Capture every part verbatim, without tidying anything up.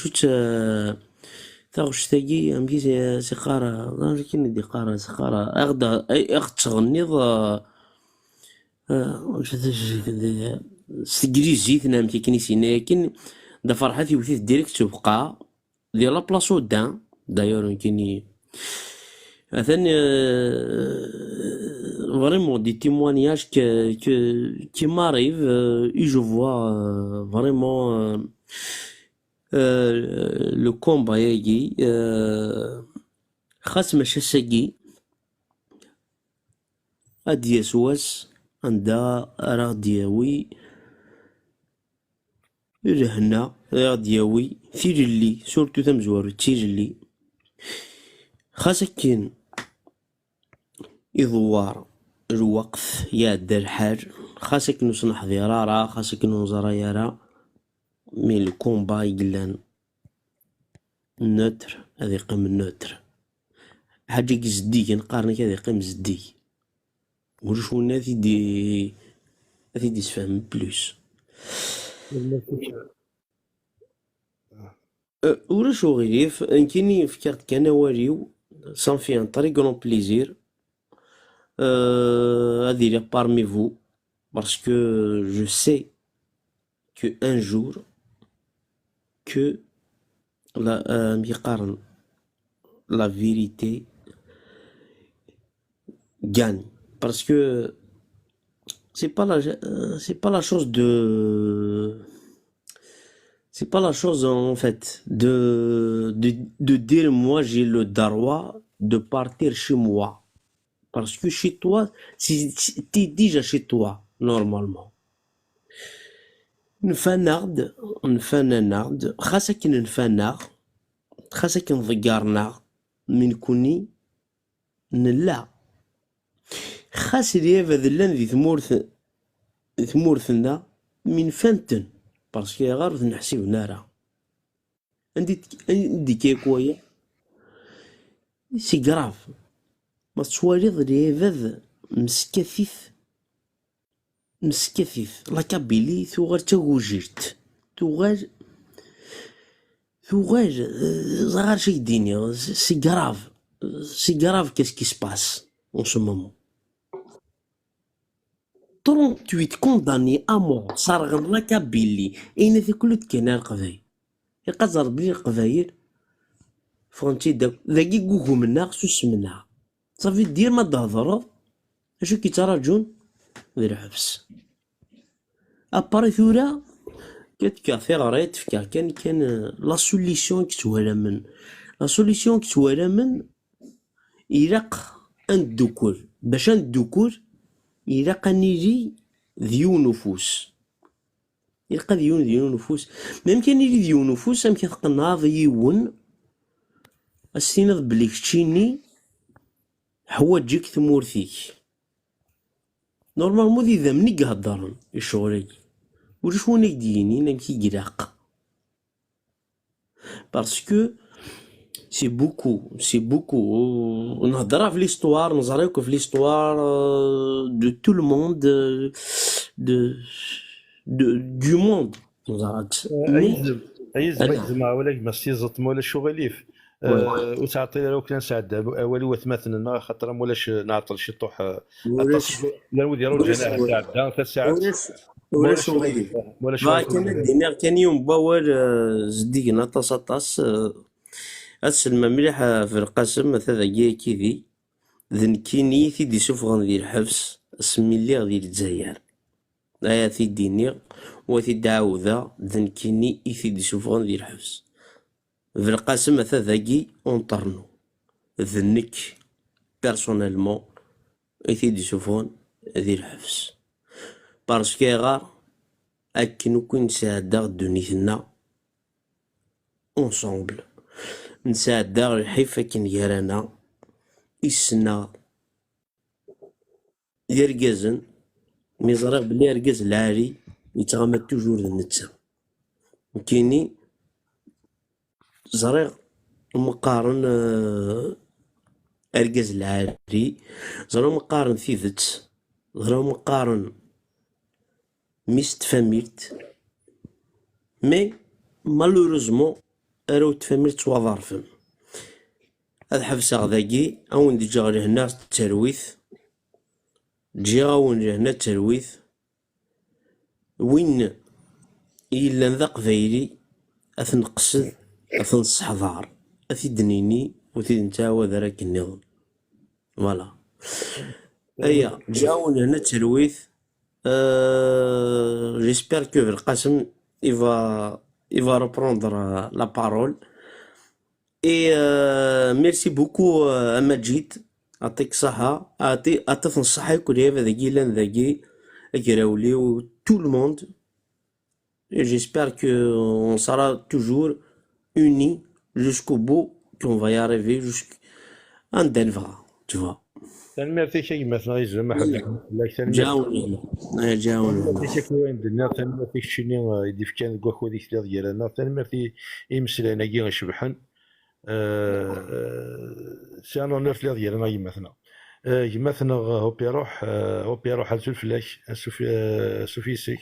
acu-tt, eh, taɣect-agi, amek i s-, s-iqqar, amek i d-iqqar, s-iqqar, aɣ-d-, aɣ-d-tɣenniḍ, eh, eh, acu-tt, s teglizit, neɣ amek akken i s-yenna akken, Dda Ferḥat iwet-it direct s ubeqqa, di la place au dain, d'ailleurs, nekkini, atan, euh, vraiment des témoignages que, que, qui m'arrivent, euh, et je vois, euh, vraiment, euh, euh, le combat-agi, euh, xas mačči ass-agi, ad d-yas wass anda ara ɣ-d-yawi lehna, ara ɣ-d-yawi tilelli, surtout tamezwarut d tilelli. Xas akken iḍewwer lweqt, iɛedda lḥal, xas akken ur s-neḥḍir ara, xas akken ur neẓra ara, mais le combat i yellan neutre, ad iqqim neutre. Ḥaǧa i zeddigen, qqaren-ak ad iqqim zeddig. Ulac win ad t-id-, ad t-id-isfehmen plus. Euh, ulac uɣilif, nekkini fkiɣ-d kan awal-iw, ça me fait un très grand plaisir. Euh, ad iliɣ parmi vous, parce que je sais que un jour, que la, euh, mi qqaren, la vérité gagne. Parce que c'est pas la, euh, c'est pas la chose de, c'est pas la chose en fait de, de, de dire moi j'ai le droit de partir chez moi. Parce que chez toi, c'est, c'est- t'es déjà chez toi, normalement. Nfan-aɣ-d, nfan-aneɣ-d, xas akken nfan-aɣ, xas akken ḍeggaren-aɣ, mi nekkni nella. Xas lɛibad llan di tmurt, di tmurt-nneɣ, mi nfan-ten, parce que ayɣer ur ten-ḥsiben ara. Anda i d-, anda i d-ikka akk waya? C'est grave. Ma tettwaliḍ lɛibad meskafit, meskafit. La Kabylie tuɣal d tagujilt. Tuɣal, tuɣal, euh, ẓer acu i k-d-iniɣ, c'est, c'est grave. C'est grave qu'est-ce qui se passe en ce moment. Trente-huit condamnés à mort, serɣen la Kabylie, ayen tikkelt kan ar Leqbayel. Iqaẓer belli Leqbayel ffɣen-tt-id akk. Dagi ggugmen-aɣ, susmen-aɣ. Ça veut dire ma d-thedreḍ, acu k-yettraǧun? D lḥebs. Après tura, kan fkiɣ tiɣri, fkiɣ kan, kan, euh, la solution i yettwalamen. La solution i yettwalamen, ilaq ad neddukel. Bac ad neddukel, ilaq ad nili d yiwen ufus. Ilaq ad yiwen d yiwen ufus. Ma amek ad nili d yiwen ufus, amek ad tqenɛeḍ yiwen, ad s-tiniḍ belli keččini ḥwaǧ-ik tmurt-ik? Normalement d idammen i iheddren i ccɣel-agi. Ulac win i k-d-yinin amek i ilaq. Parce que c'est beaucoup, c'est beaucoup. Nehder ɣef l'histoire, neẓra akk ɣef l'histoire, euh, de tout le monde, euh, de, de, du monde. Neẓra-tt. Mais, ayizem, ayizem, ana, ayizem, ma wala gma s tiẓeṭ, ma wala ccɣel-if. Ouais. Euh, ur ttɛeṭṭil ara akk nesɛedda awal i watmaten-nneɣ, axaṭer am ulac nɛeṭṭel ciṭuḥ, euh, aṭas. Ulac, llan wid iruǧan ulac, ahat tɛedda tasaɛet. Ulac, ulac uɣilif. Bɣiɣ kan ad d-iniɣ kan yiwen n wawal, eh, zeddigen aṭas, aṭas, eh, ad sellmeɣ mliḥ, eh, ɣef Belqasem, ata dagi akkidi. D nekkini i t-id-isuffɣen di lḥebs asmi lliɣ di Lezzayer. Ad t-id-iniɣ, u ad t-id-ɛawdeɣ, d nekkini i t-id-isuffɣen di lḥebs. Belqasem ata dagi, entre nous. D nekk, personnellement, i t-id-isuffɣen di lḥebs. Parce que ayɣer? Akken akk i nesɛedda ddunit-nneɣ ensemble. Nesɛedda lḥif akken gar-aneɣ, i ssneɣ d irgazen, mi ẓriɣ belli argaz lɛali yettɣama toujours d netta. Nekkini ẓriɣ umi qqaren, eh, argaz lɛali, ẓriɣ umi qqaren tidet, ẓriɣ umi qqaren mmi-s n tfamilt, mais, malheureusement, arraw n tfamilt ttwaḍerfen. Ad ḥebseɣ dagi, ad wen-d-ǧǧeɣ lehna d talwit. Ǧǧiɣ-awen lehna d talwit. Win yellan d aqbayli, ad t-neqsed, ad t-nesseḥḍer, ad t-id-nini, ur t-id-nettɛawad ara akken nniḍen. Voilà. Aya, ǧǧiɣ-awen lehna d talwit. Euh, j'espère que Belqasem, il va, il va reprendre, euh, la parole. Et, euh, merci beaucoup, euh, à Majid, يعطيك الصحة، يعطي-، يعطيكم الصحة لكل هذا داكي لان داكي، أكراوليو، tout le monde. Et j'espère que on sera toujours unis jusqu'au bout, qu'on va y arriver jusqu'à un delva, tu vois. Tanemmirt-ik a gma-tneɣ Izem, aḥebbek fell-ak, tanemmirt. Ǧawen. Eh, ǧawen. Tanemmirt-ik akk i wayen d-nniɣ, tanemmirt i keččini, eh, i d-ifkan deg wakud i telliḍ gar-aneɣ, tanemmirt i, i imeslayen-agi icebḥen. Eh, eh, c'est un honneur telliḍ gar-aneɣ a gma-tneɣ. Eh, gma-tneɣ, eh, Hopi Ruḥ, eh, Hopi Ruḥ, azul fell-ak, a Sufi, eh, Sufi yes-k.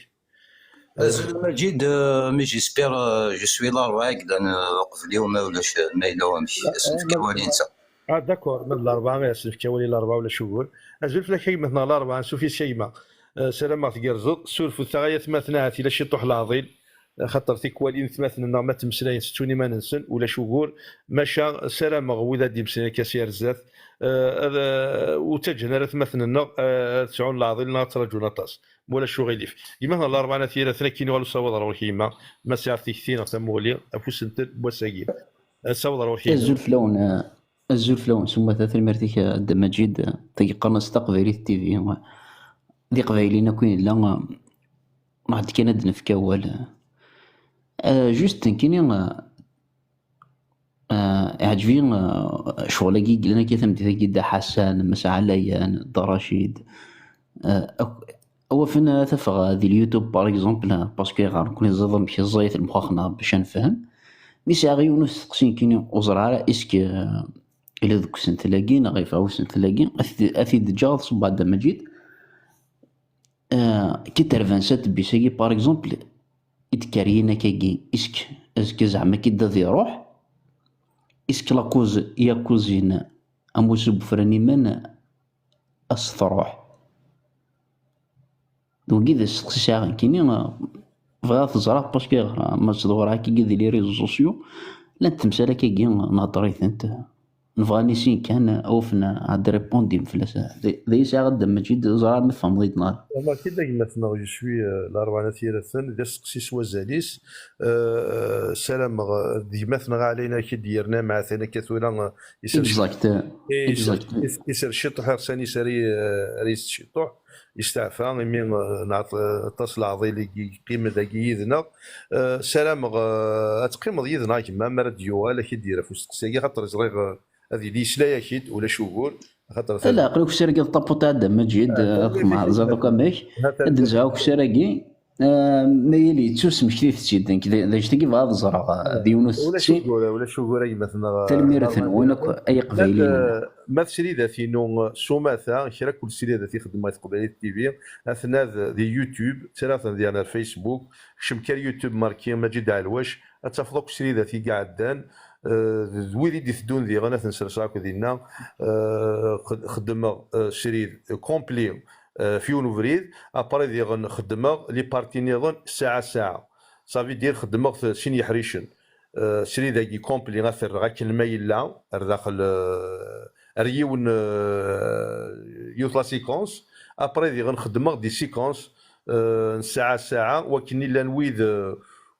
Azul a Maǧid, euh, mais j'espère, euh, je suis Larebɛa i yellan, euh, uqbel-iw, ma ulac, euh, ma yella wamek, ad sen-nefk awal i netta. Ah, d'accord, ma d Larebɛa i as-nefk awal i Larebɛa, ulac ugur. Azul fell-ak a gma-tneɣ Larebɛa, ansuf yes-k a gma. Euh, sarameɣ tgerrzeḍ, surfet-aɣ ay atmaten ahat yella ciṭuḥ leɛḍil, axaṭer tikwal n yetmaten-nneɣ ma ttmeslayen settun iman-nsen, ulac ugur, maca sarameɣ wid ad d-yemslayen akka si ar zdat, euh, ad, euh, ur ttaǧǧan ara atmaten-nneɣ, euh, ad sɛun leɛḍil neɣ ad ttraǧun aṭas. Wala acuɣilif. Gma-tneɣ Larebɛa n At Yiraten, akken yuɣal usawaḍ ɣer ɣur-k a gma, ma sɛiɣ tikti neɣ tamuɣli, afus n tiṭ n wass-agi. Asawaḍ ɣer ɣur-k a gma. Azul fell-awen, eh, azul fell-awen s umata, tanemmirt-ik, eh, a Dda Maǧid, eh, tagi qqaren-as Taqbaylit T V, eh, d iqbayliyen akk i nella, eh, nɛeddi kan ad d-nefk awal, eh. Eh, juste nekkini, eh, Ah, iɛǧeb-iyi, ah, ccɣel-agi i yellan akka tameddit-agi, Dda Ḥasan, Mass Ɛlayan, Dda Racid. Ah, ak-, awafen ara tafeɣ, ah, di YouTube, par exemple, ah, parce que ɣer nekkni ẓẓiḍ amek ẓẓayet lemxaxna bac ad nefhem. Mi sɛiɣ yiwen usteqsi nekkini, ur ẓriɣ ara, est-ce que, ah, ila deg usentel-agi, neɣ yeffeɣ usentel-agi, ad t-, ad t-id-ǧǧeɣ ad ṣubbeɣ Dda Maǧid. Ah, quatre-vingt-sept bis-agi, par exemple, i d-kkaryen akkagi, est-ce que azekka zeɛma akka-d ad iruḥ? Est-ce que la cause i akuzin amussu n Ufran Iman a s-truḥ? D wagi d asteqsi sɛiɣ nekkini, bɣiɣ ad t-ẓreɣ, parce que ma ttdewwireɣ akkagi di les réseaux sociaux, llant temsal akkagi, nhedder-itent. Nebɣa ad nissin kan, awfen ad d-répondim fell-as. D, d ayen sɛiɣ a Dda Maǧid, ẓriɣ ma tfehmeḍ-iyi-d neɣ ala. Remarquez d gma-tneɣ, je suis, euh, Larebɛa n At Yiraten, d asteqsi s wazal-is. Euh, ssarameɣ, euh, d gma-tneɣ Ɛlayen ad k-id-yerr, ma atan akka tura, euh, iser ciṭ-, exact, eh, iser, exact. Is-, iser ciṭuḥ iɣsan-is ara y-, ara yesset ciṭuḥ, yesteɛfa, imi, euh, nɛeṭ-, aṭas leɛḍil i yeqqimen dagi yid-neɣ. Euh, ssarameɣ, euh, ad teqqimeḍ yid-neɣ a gma, mi ara d-yuɣal, ad k-id-yerr ɣef usteqsi-agi, xaṭer ẓriɣ, euh, ad yili yesla-yak-id, ulac ugur. Axaṭer ala, aql-ik usirag ad tapuṭ a Dda Maǧid, ah, eh, ad tmeɛẓiḍ akk amek. Ad d-nzeɛ ukessar-agi, eh, ma yili yettusmekti-t-id, nekk d, d anect-agi bɣiɣ ad ẓreɣ, eh, d yiwen usteqsi. Ulac ugur, ulac ugur a gma-tneɣ, eh, tanemmirt-nwen akk ay iqbayliyen. Ma d, ma d sridat-inu, eh, s umata, kra kul sridat i xeddmeɣ i Teqbaylit T V, atna d, di YouTube, ttaraɣ-ten diɣen ar Facebook, kcem kan YouTube, marki Maǧid Ɛelwac, ad tafeḍ akk sridat i iɛeddan, eh, d, d wid i d-iteddun diɣen, ad ten-sserseɣ akk dinna. Eh, xed-, xeddmeɣ, eh, srid complet, eh, f yiwen ubrid, après diɣen xeddmeɣ les parties nniḍen ssaɛa ssaɛa. Ça veut dire xeddmeɣ-t sin yeḥricen. Eh, srid-agi complet ad t-rreɣ akken ma yella, ar daxel, eh, ar yiwen, eh, yiwet la séquence. Après diɣen xeddmeɣ des séquences, eh, n ssaɛa ssaɛa, wakken i llan wid, eh,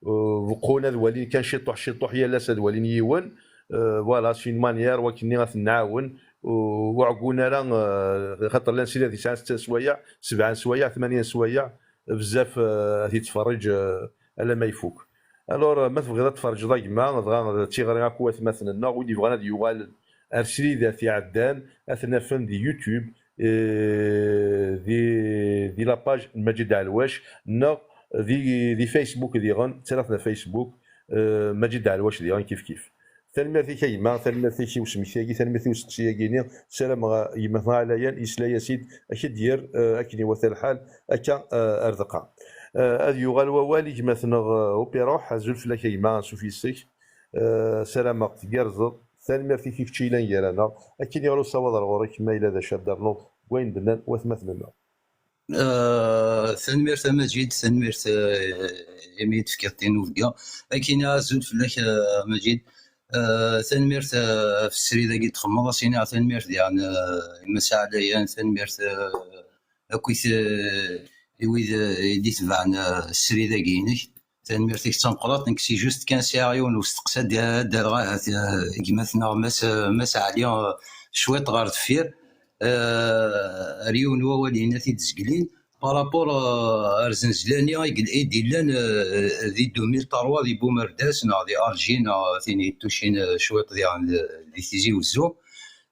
eh, beqqun ad walin kan ciṭuḥ ciṭuḥ yal ass ad walin yiwen. Eh, voilà, c'est une manière wakken ad ten-nɛawen, u-, ur ɛeggun ara, eh, xaṭer llan srid yesɛan setta n sswayeɛ, sebɛa n sswayeɛ, tmanya n sswayeɛ, bezzaf, eh, ad t-yettferriǧ, eh, alamma ifuk. Alors, eh, ma tebɣiḍ ad tferrǧeḍ a gma, dɣa d tiɣri akk watmaten-nneɣ, wid yebɣan ad yuɣalen ar sridat iɛeddan, ad ten-afen di YouTube, eh, di, di la page n Maǧid Ɛelwac, neɣ di, di Facebook diɣen, ttaraɣ-ten ɣer Facebook, eh, Maǧid Ɛelwac diɣen kif kif. Tanemmirt-ik a gma, tanemmirt-ik i usmekti-agi, tanemmirt i usteqsi-agi-nni. Ssarameɣ, eh, gma-tneɣ Ɛlayen yesla-yas-id, ad k-id-yerr, eh, akken iwata lḥal, akka, eh, ar dqa. Eh, ad yuɣal wawal i gma-tneɣ, eh, Upiruḥ, azul fell-ak a gma, ansuf yes-k. Eh, ssarameɣ tgerrzeḍ. Tanemmirt i kečč yellan gar-aneɣ. Akken i ɣer usawaḍ ar ɣur-k, ma yella d acu ad d-ternuḍ deg wayen d-nnan watmaten-nneɣ. Eh, tanemmirt a Majid, tanemmirt, eh, imi i d-tefkiḍ tinubga. Akken azul fell-ak, eh, a Majid. Eh, tanemmirt, eh, ɣef srid-agi d-txemmeḍ, a s-iniɣ tanemmirt diɣen, eh, i Mass Ɛlayan, tanemmirt, eh, akkit, eh, i wid, eh, i d-itebɛen, eh, srid-agi-inek. Tanemmirt-ik d tameqqrant. Nekk si juste kan sɛiɣ yiwen n usteqsi ad d-, ad d-rreɣ ahat, eh, gma-tneɣ Mass, Mass Ɛli, eh, cwiṭ ɣer deffir, eh, ar yiwen n wawal-in ad t-id-zeglin. Par rapport, eh, ar zenzla-nni i yel-, i d-illan, eh, di deux mille trois di Bumerdas neɣ di Alger neɣ tin yettucin, eh, cwiṭ diɣen, eh, di Tizi Wezzu.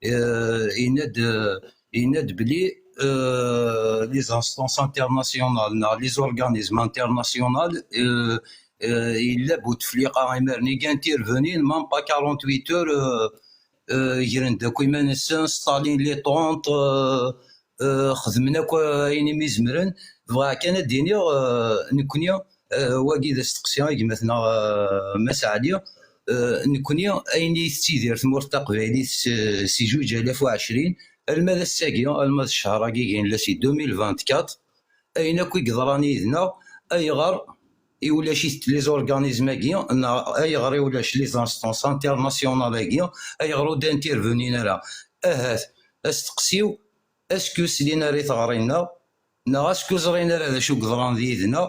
Eh, yenna-d, eh, yenna-d belli, eh, les instances internationales neɣ les organismes internationaux, eh, eh, yella Bouteflika imaren i intervenir, même pas quarante-huit heures, eh, eh, gren-d akk iman-nsen, stalin les tentes, eh, eh, xedmen akk ayen imi zemren. Bɣiɣ kan ad d-iniɣ, eh, nekkni, eh, wagi d asteqsi i gma-tneɣ, eh, Mass Ɛli. Eh, nekkni ayen i tettidir tmurt taqbaylit s, si juj alaf u ɛecrin, alma d ass-agi, alma d ccher-agi i yella si deux mille vingt-quatre, ayen akk i yeḍran yid-neɣ, ayɣer i ulac-it les organismes-agi, neɣ ayɣer i ulac les instances internationales-agi, ayɣer ur d-intervenin ara? Ahat asteqsi-w, est-ce que slin ara i teɣri-nneɣ, neɣ est-ce que ẓrin ara d acu i yeḍran d yid-neɣ?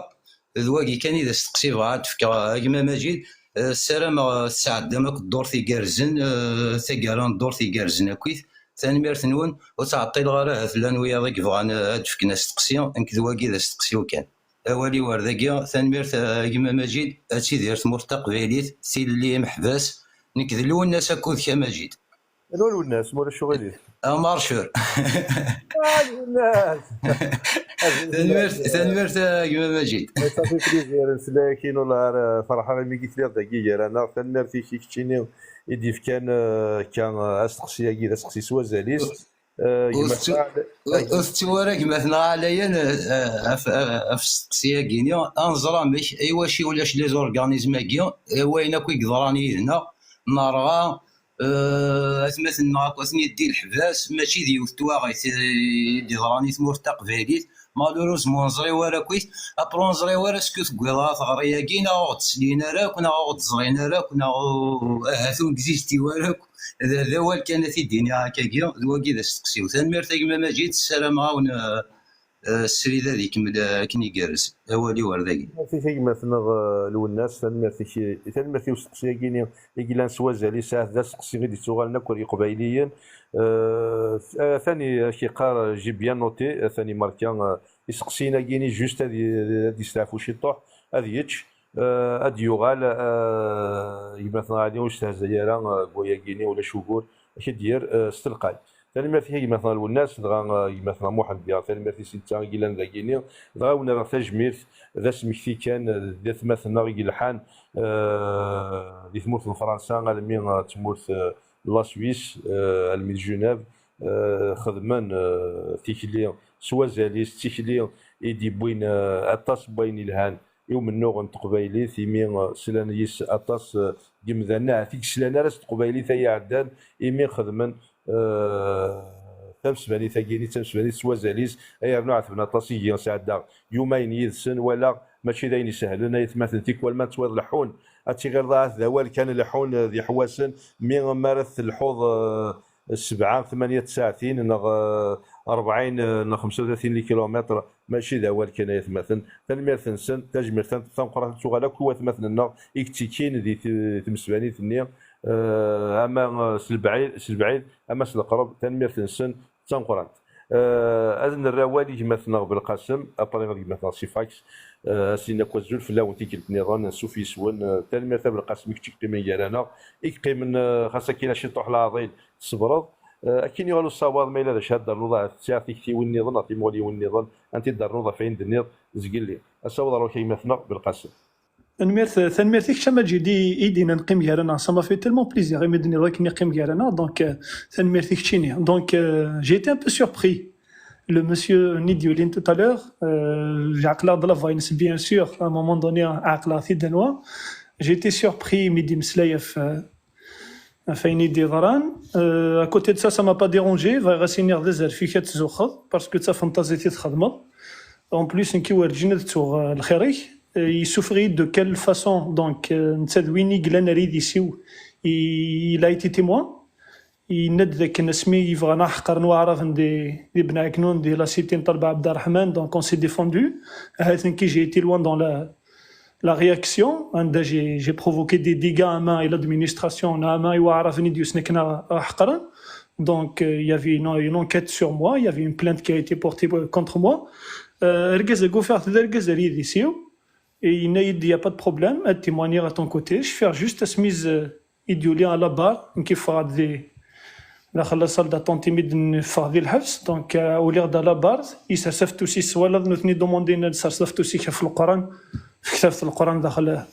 D wagi kan i d asteqsi bɣiɣ ad d-fkeɣ, a gma Majid. Eh, ssarameɣ, eh, tesɛeddam akk ddurt igerrzen, eh, taggara n ddurt igerrzen akkit. Tanemmirt-nwen, ur ttɛeṭṭileɣ ara, ahat llan wiyaḍ i yebɣan, eh, ad d-fken asteqsi, nekk d wagi d asteqsi-w kan. Awal-iw ar dagi, tanemmirt, eh, a gma Majid, ad tidir tmurt taqbaylit, tilelli imeḥbas, nekk d Lwennas akked-k a Majid. Anwa Lwennas, ma ulac uɣilif? Amarcur. Ah, Lwennas! Tanemmirt, tanemmirt a gma Majid. Ça fait plaisir, nesla-ak-in, ula ar, eh, ferḥeɣ imi i tliḍ dagi gar-aneɣ. Tanemmirt-ik i keččini i d-yefkan, eh, akka, eh, asteqsi-agi d asteqsi s wazal-is. Eh, ur gma tettu-, Saɛd, ur, ur tettu ara gma-tneɣ Ɛlayan, eh, ɣef, ɣef usteqsi-agi-ni. Ad nẓer amek, i wacu ulac les organismes-agi, eh, wayen akk i yeḍran yid-neɣ, nerɣa, eh, atmaten-nneɣ akk atni di leḥbas, mačči d yiwet twaɣit, eh, i d-yeḍran i tmurt taqbaylit. Malheureusement ur neẓri ara akkit, après ur neẓri ara est-ce que tewwiḍ ara teɣri-agi, neɣ ur ɣ-d-slin ara akk, neɣ ur ɣ-d-ẓrin ara akk, neɣ ur, ahat ur existiw ara akk. D, d awal kan ad t-id-iniɣ akkagi, d wagi d asteqsi-w. Tanemmirt a gma Majid, ssarameɣ-awen, eh, eh, srid ad ikemmel, eh, akken igerrez. Awal-iw ar dagi. Tanemmirt-ik a gma-tneɣ, eh, Lwennas, tanemmirt-ik, tanemmirt i usteqsi-agi-ni i yellan s wazal-is, ahat d asteqsi i d-ittuɣalen akk ar Iqbayliyen. Eh, atan i, ak-iqqar, j'ai bien noté, atan imerka, eh, isteqsiyen-agi-ni juste ad y-, ad yesteɛfu ciṭuḥ, ad yečč, eh, ad d-yuɣal, eh, gma-tneɣ Ɛli ur yestehzay ara, eh, deg wayagi-ni, ulac ugur, ad k-id-yerr, eh, s telqay. Tanemmirt-ik a gma-tneɣ Lwennas, dɣa, eh, gma-tneɣ Muḥend, diɣ tanemmirt-is i netta i yellan dagi-ni, dɣa ad wen-rreɣ tajmilt, d asmekti kan, eh, d atmaten-nneɣ i yelḥan, eh, di tmurt n Fransa, almi, eh, d tmurt, eh, n la Suisse, eh, almi d Genève, eh, xedmen, eh, tikli s wazal-is, d tikli i d-yewwin, eh, aṭas n wayen yelhan i umennuɣ n teqbaylit, imi, eh, slan yis aṭas, eh, n yimdanen ahat i yeslan ara s teqbaylit ay iɛeddan, imi xedmen, eh, tamesbanit-agi-ni d tamesbanit s wazal-is, ay rnu ɛetben aṭas i giɣ sɛeddaɣ yumayen yid-sen, walaɣ mačči d ayen isehlen ay atmaten, tikwal ma nettwiḍ leḥḥun, ad tiɣileḍ ahat d awal kan leḥḥun, eh, d iḥewwasen, mi, mi ara telḥuḍ, eh, sebɛa, tmanya tsaɛtin, neɣ, eh, rebɛin, eh, neɣ xemsa u tlatin likilumitr, mačči d awal kan ay atmaten. Tanemmirt-nsen, tajmilt tameqqrant tuɣal akk i watmaten-nneɣ i yettikin di t-, tmesbanit-nni, eh, ama, eh, s lebɛid, s lebɛid, ama s leqreb, tanemmirt-nsen d tameqqrant. Eh, ad nerr awal i gma-tneɣ Belqasem, après ad gma-tneɣ Sifax, eh, ad s-inin akk azul fell-awen tikkelt-nniḍen, ansuf yes-wen. Eh, tanemmirt a Belqasem, i kečč i yeqqimen gar-aneɣ, i yeqqimen, eh, xas akken a ciṭuḥ leɛḍil, tṣebreḍ. Eh, akken yuɣal usawaḍ, ma yella d acu ad d-ternuḍ, ahat tesɛiḍ tiktiwin-nniḍen neɣ timuɣliwin-nniḍen, ad tent-id-ternuḍ ɣef wayen d-tenniḍ zgelli. Asawaḍ ar ɣur-k a gma-tneɣ Belqasem. Tanemmirt, tanemmirt i kečč a Maǧid i, i d-yennan qqim gar-aneɣ. Ça m'a fait tellement plaisir imi d-tenniḍ akken i qqim gar-aneɣ. Donc, euh, tanemmirt i keččini. Donc, euh, j'ai été un peu surpris. Le monsieur Nidiolin tout à l'heure, euh, j'ai la voix, bien sûr, à un moment donné, عقلها في دنوا. J'ai été surpris imi d-imeslay ɣef, ɣef ayen i d-yeḍran. Euh, à côté de ça, ça m'a pas dérangé. Bɣiɣ ad s-iniɣ d azref-ik ad tzuxxeḍ, parce que d tafenṭazit i txedmeḍ. En plus, nekki werǧin ad ttuɣ, euh, lxir-ik. Euh, yessufeɣ-iyi-d de quelle façon, donc, euh, netta d win i yellan ar yidis-iw, il, il a été témoin. Yenna-d dakken asmi i bɣan ad ḥeqren waɛraben di, di Ben Ɛeknun, di la cité n Ṭaleb Ɛebderreḥman, donc on s'est défendu. Ahat nekki, j'ai été loin dans la, la réaction. Anda j'ai, j'ai provoqué des dégâts, ama i l'administration, ama i waɛraben i d-yusen akken ad ḥeqren. Donc, euh, il y avait une, une enquête sur moi, il y avait une plainte qui a été portée contre moi. Euh, argaz-agi ufiɣ-t d argaz ar yidis-iw. Et yenna-yi-d, il y a pas de problème, ad témoigner à ton côté. Je fais juste asmi, euh, i d-yuli à la barre, nekk ffɣeɣ-d di, daxel la salle d'attente imi d-neffeɣ di lḥebs. Donc, euh, uliɣ-d à la barre, isers afetus-is, twalaḍ nutni demandin ad sers afetus-ik ɣef Leqran, f ktabt Leqran daxel,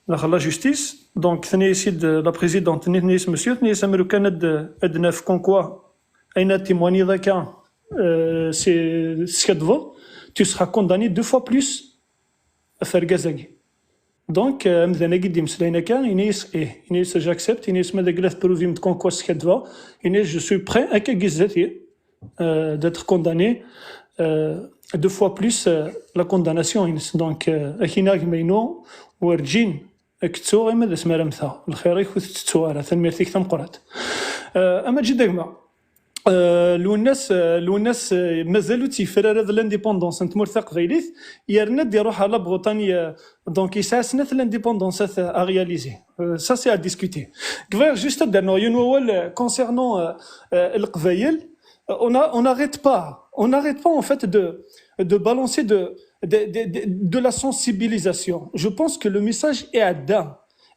daxel la justice. Donc, tenna-yas-id la présidente-nni, tenna-yas, monsieur, tenna-yas, amer kan ad, ad naf comme quoi ayen ad témoigniḍ akka, euh, c'est, teskaddbeḍ, tu seras condamné deux fois plus ɣef urgaz-agi. Donc, euh, amdan-agi d-imeslayen akka, yenna-yas ih, yenna-yas j'accepte, yenna-yas ma d agla tpruvim-d comme quoi skaddbeɣ, yenna-yas je suis prêt, akka gi zdat-i, euh, d'être condamné, euh, deux fois plus, euh, la condamnation-ines. Donc, euh, akina gma-inu, werǧin ad k-ttuɣ, ima d asmi ara mmteɣ. Lxir-ik ur t-ttettuɣ ara, tanemmirt-ik tameqqrant. Euh, a Maǧid a gma, Euh, Lwennas, euh, Lwennas, euh, mazal ur tt-yefri ara d l'indépendance n tmurt taqbaylit, yerna ad d-iruḥ ɣer la Bretagne, euh, donc yesɛa snat l'indépendance à, à réaliser. Euh, ça, c'est à discuter. Bɣiɣ juste ad d-rnuɣ yiwen wawal, euh, concernant, euh, euh, Leqbayel. Euh, on a, on n'arrête pas, on n'arrête pas en fait de, de balancer de, de, de, de, de la sensibilisation. Je pense que le message est à,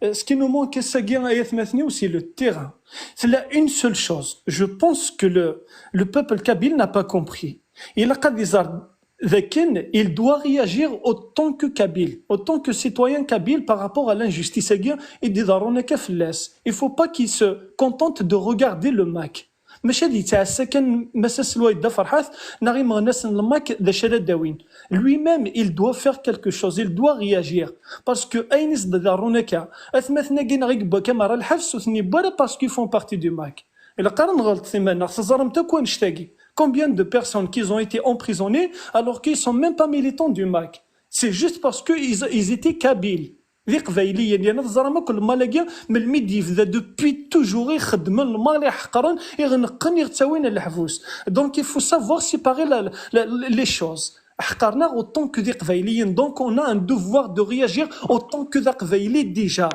euh, ce qui nous manque, c'est, c'est le terrain. C'est là une seule chose. Je pense que le, le peuple kabyle n'a pas compris. Il a il doit réagir autant que kabyle, autant que citoyen kabyle par rapport à l'injustice. Il ne faut pas qu'il se contente de regarder le MAK. Maca d yettɛassa kan Mass Selwayeddin Ferḥat neɣ imeɣnasen n lmak d acu ara d-awin. Lui-même, il doit faire quelque chose, il doit réagir. Parce que ayen i s-d-iḍerrun akka, atmaten-agi neɣ i yewwa Kamara lḥebs ur ten-yewwi ara parce qu'ils font partie du MAK. Ilaq ara nɣelṭet iman-nneɣ, teẓramt akk annect-agi. Combien de personnes qui ont été emprisonnées alors qu'ils sont même pas militants du MAK. C'est juste parce qu'ils ils étaient kabyles. D iqbayliyen, yerna teẓram akk lmal-agi melmi d-yebda, depuis toujours i xeddmen lmal, i ḥeqren, i ɣ-neqqen, i ɣ-ttawin ɣer leḥbus. Donc il faut savoir séparer la, la, les choses. Ḥeqren-aɣ autant que d iqbayliyen, donc on a un devoir de réagir autant que d aqbayli déjà.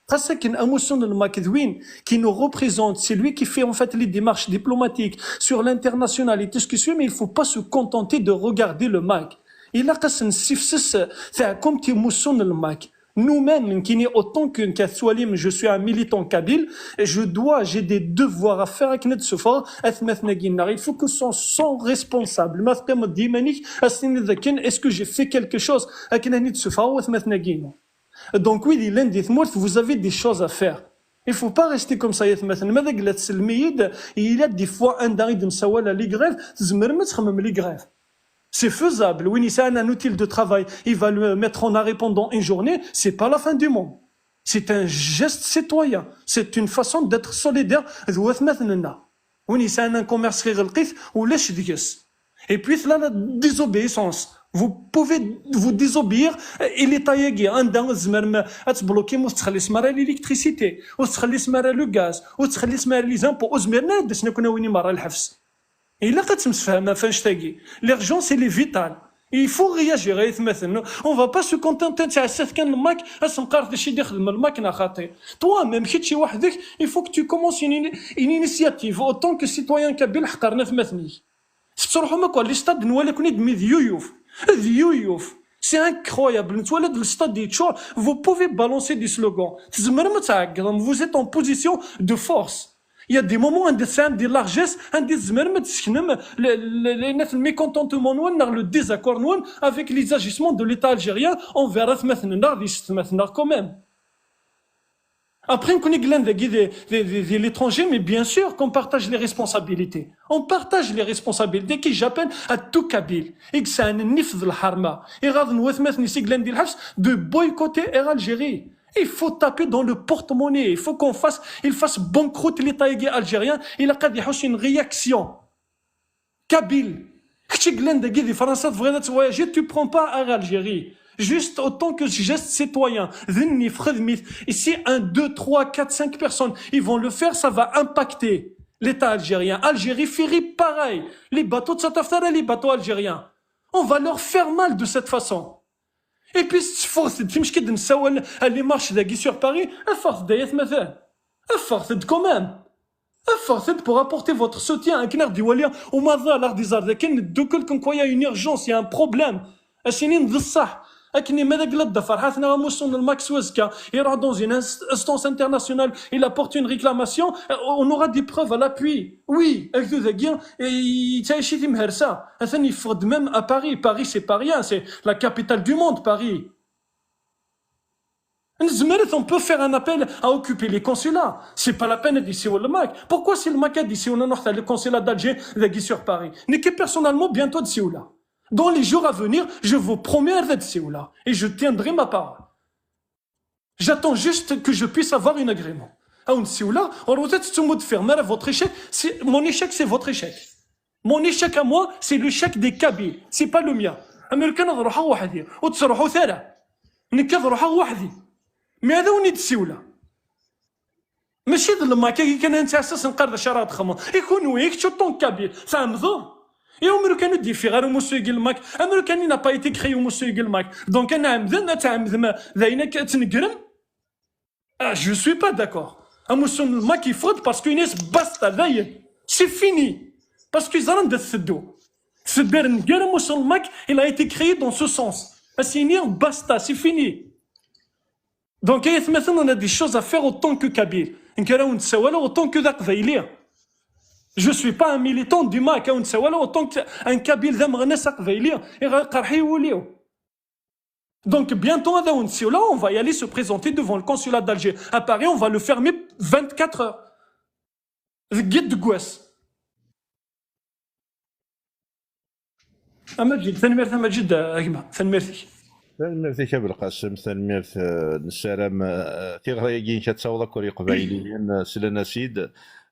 Xas akken amussu n lmak d win qui nous représente, c'est lui qui fait en fait les démarches diplomatiques sur l'international et tout ce qui suit, mais il faut pas se contenter de regarder le MAK. Ilaq ad s-nessifses taɛkumt i umussu n lmak. Nous-mêmes, nekkini, autant que nekk ad tettwalim, je suis un militant kabyle, et je dois, j'ai des devoirs à faire akken ad d-ssufɣeɣ atmaten-agi-nneɣ. Il faut que sont, sont responsables. Ma teqqimeḍ d yiman-ik, ad s-tiniḍ akken, est-ce que j'ai fait quelque chose akken ad ten-id-ssufɣeɣ watmaten-agi-inu? Donc, wid yellan di tmurt, vous avez des choses à faire. Il faut pas rester comme ça, yatmaten. Ma d agla tsellem-iyi-d, il y a des fois anda i d-nessawal les grèves, tzemrem ad txemmem les grèves. C'est faisable. Win yesɛan un outil de travail, il va le mettre en arrêt pendant une journée, c'est pas la fin du monde. C'est un geste citoyen. C'est une façon d'être solidaire d watmaten-nneɣ. Win yesɛan un commerce, iɣleq-it, ulac deg-s. Et puis, tella la désobéissance. Vous pouvez vous désobéir, euh, i l'État-agi, anda tzemrem ad tblokim, ur tettxellisem ara l'électricité, ur tettxellisem ara le gaz, ur tettxellisem ara les impôts, ur zmiren ara ad d-asen ad ken-awin i merra lḥebs. Ilaq ad temsefhamem ɣef annect-agi. L'urgence, elle est vitale. Il faut réagir, ay atmaten. On va pas se contenter n tɛessat kan n lmak, ad s-neqqar d acu i d-ixdem lmak neɣ xaṭi. Toi, même kečč weḥd-k, il faut que tu commences une, une initiative. Autant que citoyen kabyle, ḥeqren atmaten-ik. Tettruḥum akk ɣer les stades, nwala-ken-id mi d yuyuf. D yuyuf. C'est incroyable. Nettwala-d le stade yeččur. Vous pouvez balancer des slogans. Tzemrem ad tɛeggḍem. Vous êtes en position de force. Il y a des moments anda tesɛam des largesses, anda tzemrem ad tesseknem le, le, le, le mécontentement-nwen neɣ le désaccord-nwen avec les agissements de l'État algérien envers atmaten-nneɣ d yessetmaten-nneɣ quand même. Après, nekkni yellan dagi di, di, di, di l'étranger, mais bien sûr qu'on partage les responsabilités. On partage les responsabilités qui j'appelle à tout kabyle. I yesɛan nnif d lḥerma. Iɣaḍen watmaten-is i yellan di lḥebs de boycotter Air Algérie. Il faut taper dans le porte-monnaie. Il faut qu'on fasse, il fasse banqueroute l'État algérien. Il a une réaction. Kabyle, kečč i yellan dagi di Fransa, tebɣiḍ ad voyager, tu prends pas Air Algérie. Juste autant que geste citoyen. D nnif, xedm-it. Et si un, deux, trois, quatre, cinq personnes, ils vont le faire, ça va impacter l'État algérien. Algérie, Ferry, pareil. Les bateaux de Sataftar et les bateaux algériens. On va leur faire mal de cette façon. Et puis, teffeɣ-d, timecki d-nessawal à les marches dagi sur Paris, ffɣet-d ay atmaten. Ffɣet-d quand même. Ffɣet-d pour apporter votre soutien. Akken ad ɣ-d-iwali umaḍal, ad ɣ-d-iẓer d akken neddukel, comme quoi il y a une urgence, il y a un problème. Ad s-inin d ṣṣeḥ. Akken ma d agla d Ferḥat neɣ amussu n Lmak s wazekka, il ira dans une inst-, instance internationale, il apporte une réclamation, euh, on aura des preuves à l'appui. Oui, agdud-agi, eh, yettɛici timhersa. Atan yeffeɣ-d même à Paris. Paris, c'est pas rien, c'est la capitale du monde, Paris. Nezmer, on peut faire un appel à occuper les consulats. C'est pas la peine ad yessiwel Lmak. Pourquoi si Lmak ad yessiwel, ad nruḥ ɣer le consulat d'Alger dagi sur Paris? Nekk personnellement, bientôt ad ssiwleɣ. Dans les jours à venir, je vous promets ad d-ssiwleɣ. Et je tiendrai ma parole. J'attends juste que je puisse avoir un agrément. Ad wen-ssiwleɣ, ur tettum ur d-teffiɣem ara votre échec, c'est, mon échec, c'est votre échec. Mon échec à moi, c'est l'échec des Kabyles, c'est pas le mien. Amer kan ad ruḥeɣ weḥd-i, ur ttruḥut ara. Nekk ad ruḥeɣ weḥd-i. Mi ad awen-id-ssiwleɣ. Mačči d Lmak-agi kan ad nettɛassa s nqar d acu ara txedmeḍ. I kunwi, i kečč uṭṭun kabyle, tɛemdeḍ? I umer kan ur d-yeffiɣ ara umussu-agi Lmak, amer kan il n'a pas été créé umussu-agi Lmak. Donc, ad nɛemden, ad tɛemdem, d ayen akka ad tnegrem? Ah, je suis pas d'accord. Amussu n Lmak yeffeɣ-d parce que ini-as basta, dayen. C'est fini. Parce que ẓran d teddu. Tedder nnger amussu n Lmak, il a été créé dans ce sens. Ad s-ini basta, c'est fini. Donc, ay atmaten, on a des choses à faire autant que kabyle. Nekk ara wen-d-ssawaleɣ autant que d aqbayli. Je suis pas un militant du Mak, ad wen-d-ssawaleɣ autant qu'un kabyle d ameɣnas aqbayli. Iqerḥ-iyi wul-iw. Donc, bientôt, ad awen-d-ssiwleɣ, on va y aller se présenter devant le consulat d'Alger à Paris, on va le fermer vingt-quatre heures. Deg yiḍ deg wass. A Maǧid, tanemmirt a Maǧid, a gma, tanemmirt-ik. Tanemmirt-ik a Belqasem, tanemmirt, eh, nessaram, eh, tiɣri-agi-inek ad taweḍ akk ar Iqbayliyen, eh, slan-as-id.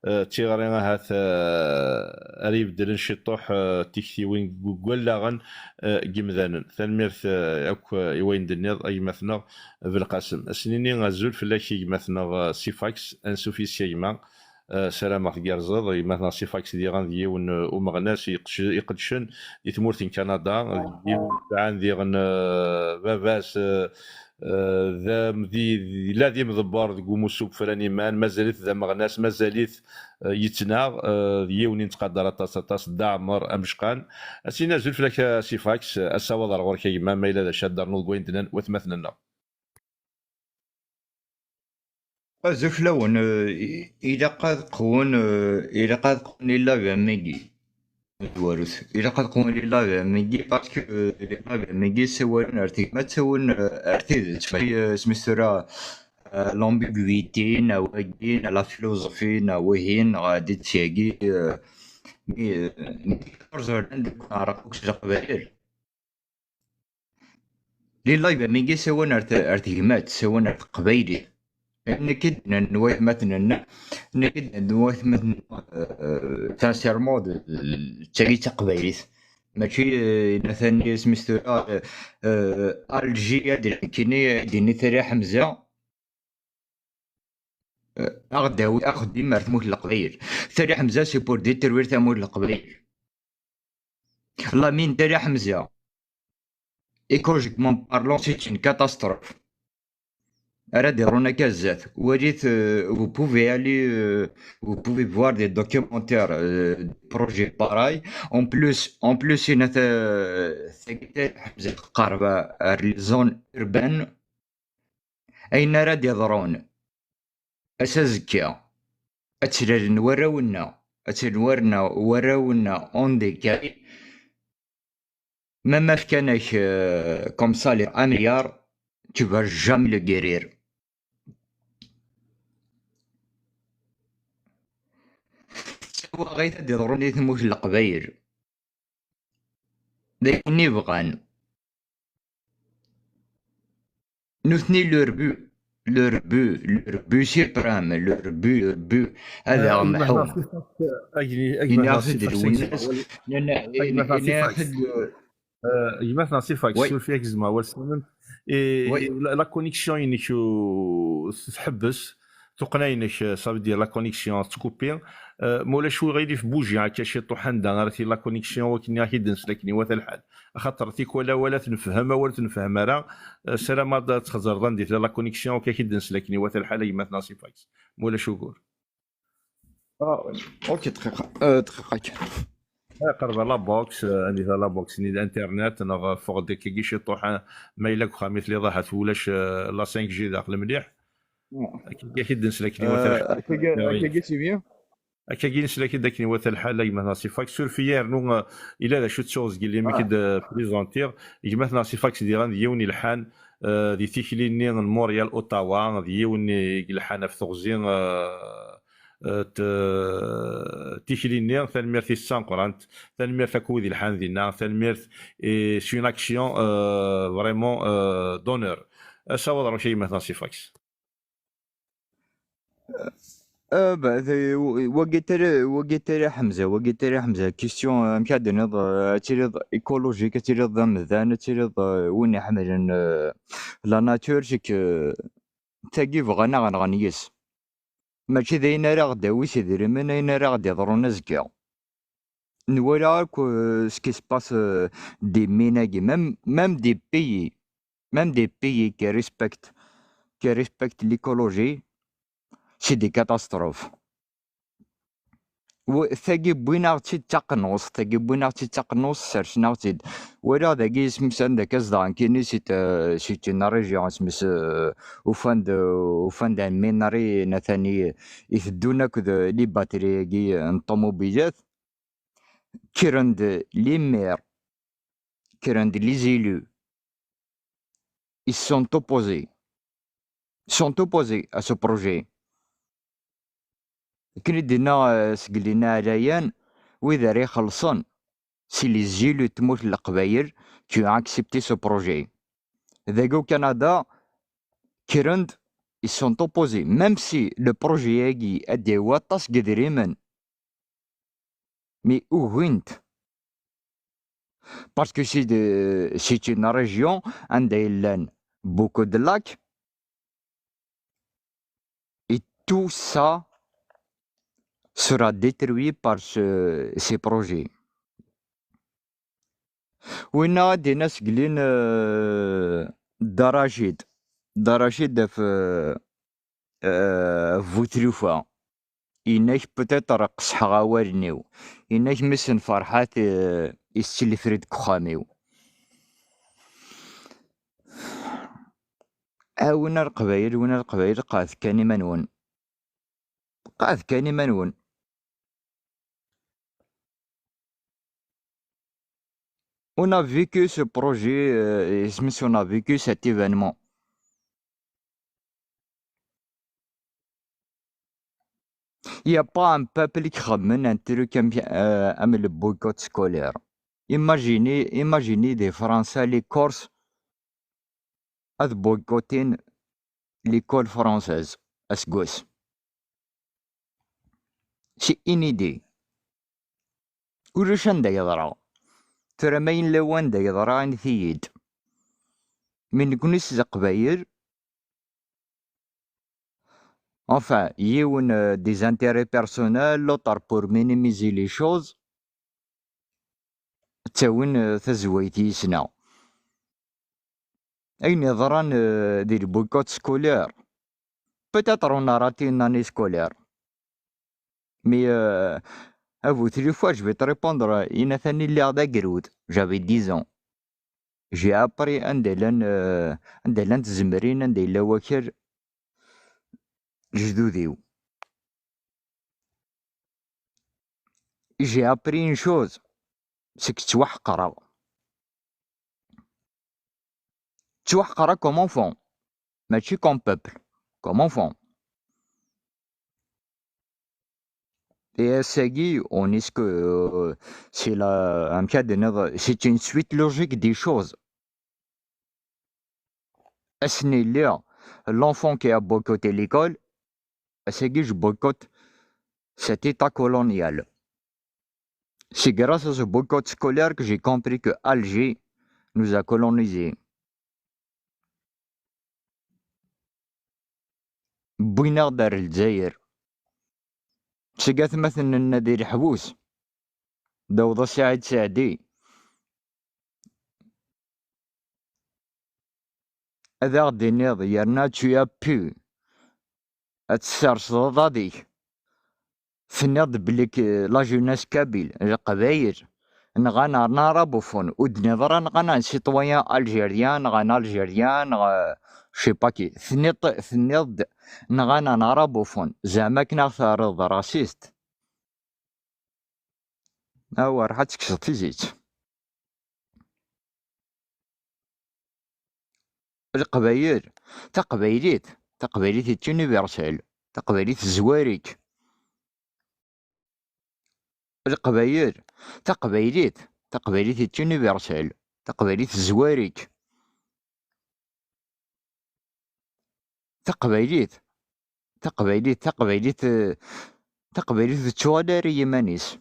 Eh, d tiɣri ahat, eh, ara ibeddlen ciṭuḥ, eh, tiktiwin deg wallaɣen, eh, n yimdanen. Tanemmirt, eh, akk, eh, i wayen d-tenniḍ, a gma-tneɣ Belqasem. Ad s-nini azul fell-ak, a gma-tneɣ, eh, Sifax, ansuf yes-k a gma. Eh, sarameɣ tgerrzeḍ. Gma-tneɣ Sifax diɣen d yiwen, eh, umeɣnas iqec-, iqeddcen di tmurt n Kanada, d yiwen sɛan diɣen, eh, baba-s, eh, eh, d am-, di, di, yella d imḍebber deg umussu n ufran iman, mazal-it d ameɣnas, mazal-it, eh, yettnaɣ, eh, d yiwen i nettqadar aṭas, aṭas, Dda Ɛmer Amecqan. Ad s-nini azul fell-ak a Sifax, ass-a ad aweḍ ar ɣur-k a gma, ma yella d acu ad d-ternuḍ deg wayen d-nnan watmaten-nneɣ. Azul fell-awen, eh, i-, ilaq ad qwen, eh, ilaq ad qwen les lives am wigi. Tezwarut. Ilaq ad qwen les lives am wigi, parce que, eh, les lives am wigi ssawalen ar tegmat, ssawalen, eh, ar tidet. Mačči, eh, asmi s tura, eh, l'ambiguïté, neɣ wagi, neɣ la philosophie, neɣ wihin, neɣ dit syagi, eh, mi, eh, mi ur ẓerren deg neɛraq akk s leqbayel. Les lives am wigi ssawalen ar t-, ar tegmat, ssawalen ar teqbaylit. Nekk i d-nnan waytmaten-nneɣ, nekk i d-nnan waytmaten-nneɣ, euh, sincèrement, d, d, d tagi d taqbaylit. Mačči, euh, atan isem-is tura, euh, euh, Alger, ad d-, nekkini, ad d-ini Tala Ḥemza. Euh, ad aɣ-d-tawi axeddim ar tmurt n Leqbayel. Tala Ḥemza, c'est pour détruire tamurt n Leqbayel. Lamine Tala Ḥemza, écologiquement parlant, c'est une catastrophe. Ara d-iḍrun akka zdat. Walit, euh, vous pouvez aller, euh, vous pouvez voir des documentaires, euh, des projets pareils. En plus, en plus, il y a, euh, Tala Ḥemza tqerreb ar les zones urbaines. Ayen ara d-iḍrun ass azekka, ad tt-lalen warraw-nneɣ, ad tt-lalen warraw-nneɣ, warraw-nneɣ handicapés. Même ma fkan-ak, euh, comme salaire un milliard, tu vas jamais le guérir. D tawaɣit ad d-iḍrun i tmurt n Leqbayel. D ayen i bɣan. Nutni, leur but, Le rebut, le rebut suprême, le rebut, le rebut. Ad aɣ-mḥun. Iniɣ-t-id lwennas. Gma-tneɣ Sifak, suref-iyi ad k-zzmeɣ awal s tament. La connexion-inek tḥebbes, tuqqna-inek, ça veut dire la connexion tettkupi. Ma ulac uɣilif, bouger akka ciṭuḥ anda ara tili la connexion, wakken ad k-id-nsel akken iwata lḥal. Axaṭer tikwal awal ad t-nefhem, awal ur t-nefhem ara. Ssarameɣ ad txeẓreḍ anda i tella la connexion, akka ad k-id-nsel akken iwata lḥal, a gma-tneɣ Sifak, ma ulac ugur. Ah, ok, dqiqa, euh, dqiqa kan. Qreb ɣer la box, euh, anda tella la box-nni d internet, neɣ ffeɣ-d akkagi ciṭuḥ, ma yella deg uxxam i telliḍ ahat ulac, euh, la cinq G daxel mliḥ. Akkagi ad k-id-nsel akken iwata lḥal. Akkagi, c'est bien. Akkagi nesla-k-id akken iwata lḥal, a gma-tneɣ Sifak. Suref-iyi, rnu, euh, ila d acu ttuɣ zgelli mi k-id-présenteɣ. Gma-tneɣ Sifak diɣen d yiwen ilḥan, euh, di tikli-nni n Montréal, Ottawa, d yiwen i ilḥan ɣef teɣzi, euh, euh, t-, tikli-nni. Tanemmirt-is d tameqqrant, tanemmirt akk wid ilḥan dinna, tanemmirt, et c'est une action, euh, vraiment, euh, d'honneur. Ass-a, waḍ ɣer-k, a gma-tneɣ Sifak. Euh, bah, c'est, wagi tala, wagi tala Ḥemza, wagi tala Ḥemza, question, euh, amek ad d-tiniḍ, euh, ad tiliḍ écologique, ad tiliḍ d amdan, ad tiliḍ, euh, win iḥemmlen, euh, la nature, c'est que, euh, tagi bɣan ad aɣ-nɣen yes. Mačči d ayen ara ɣ-d-awi s idrimen, ayen ara ɣ-d-iḍrun azekka. Nwala akk, euh, ce qui se passe, euh, des mines-agi, même, même des pays, même des pays qui respectent, qui respectent l'écologie, c'est des catastrophes. Tagi wwin-aɣ-tt-id d taqnust, tagi wwin-aɣ-tt-id d taqnust, sersen-aɣ-tt-id. Walaɣ dagi isem-is anda akka zedɣen kini, c'est, euh, c'est une région, isem-is, euh, ufan-d, ufan-d un minerai, atan i, iteddun akked les batteries-agi n ṭumubilat. Kkren-d les maires, kkren-d les élus, ils sont opposés, sont opposés à ce projet. Akken i d-yenna, euh, Sgelina Ɛlayan, wid ara ixellṣen, c'est les élus n tmurt n Leqbayel qui ont accepté ce projet. Dagi au Canada, kkren-d, ils sont opposés, même si le projet-agi ad d-yawi aṭas n yedrimen, mais ugin-t. Parce que c'est de, c'est une région anda yellan beaucoup de lacs et tout ça sera détruit par ce, ces projets. Winna ad d-iniɣ sgelin, euh, Dda Racid. Dda Racid ɣef, euh, euh, bu tlufa. Inak peut-être qesḥeɣ awalen-iw. Inak mmi-s n Ferḥat, euh, isselfrid deg uxxam-iw. A win a Leqbayel, win a Leqbayel, qeɛdet kan iman-nwen. Qeɛdet kan iman-nwen. On a vécu ce projet, euh, et ce, on a vécu cet événement. Il n'y a pas un peuple qui ramène un truc comme, euh, comme le boycott scolaire. Imaginez, imaginez des Français, les Corses, ad boycotten l'école française aseggas. C'est une idée. Ulac anda yeḍra. Tura ma yella wanda yeḍra, init-iyi-d. Mi nekni s Leqbayel, enfin, yiwen, euh, des intérêts personnels, l'autre pour minimiser les choses. Ttawin, euh, tazwayt yis-neɣ. Ayen yeḍran, euh, di le boycott scolaire, peut-être on a raté une année scolaire. Mais, euh, à vous, three fois, je vais te répondre, euh, inatan i lliɣ d agrud, j'avais dix ans. J'ai appris anda llan, euh, anda llant tzemrin, anda yella wakal, lejdud-iw. J'ai appris une chose, c'est que ttwaḥeqreɣ. Ttwaḥeqreɣ comme enfant, mačči comme peuple, comme enfant. Et ass-agi, on est ce que, euh, c'est la, amek ad d-tiniḍ, c'est une suite logique des choses. Ass-nni lliɣ, L'enfant qui a boycotté l'école, c'est que je boycotte cet État colonial. C'est grâce à ce boycott scolaire que j'ai compris que Alger nous a colonisés. Wwin-aɣ-d ar Lezzayer. Seg atmaten-nneɣ di leḥbus. D awḍa Saɛid Saɛdi. Ad aɣ-d-tiniḍ, yerna tu as pu ad tesserseḍ aḍad-ik. Tenniḍ-d belli k-, la jeunesse kabyle, Leqbayel, nɣan un arabophone, ur d-tenniḍ ara nɣan un citoyen algérien, neɣ un algérien, neɣ, euh, je sais pas qui. Tenniḍ, tenniḍ-d nɣan un arabophone, zeɛma akken ad aɣ-terriḍ d raciste. Awer ad tekkseḍ tizit. Leqbayel, taqbaylit, taqbaylit est universelle, taqbaylit tezwar-ik. Leqbayel, taqbaylit, taqbaylit est universelle, taqbaylit tezwar-ik. Taqbaylit, taqbaylit, taqbaylit, eh, taqbaylit ur tettuɣal ara i yiman-is.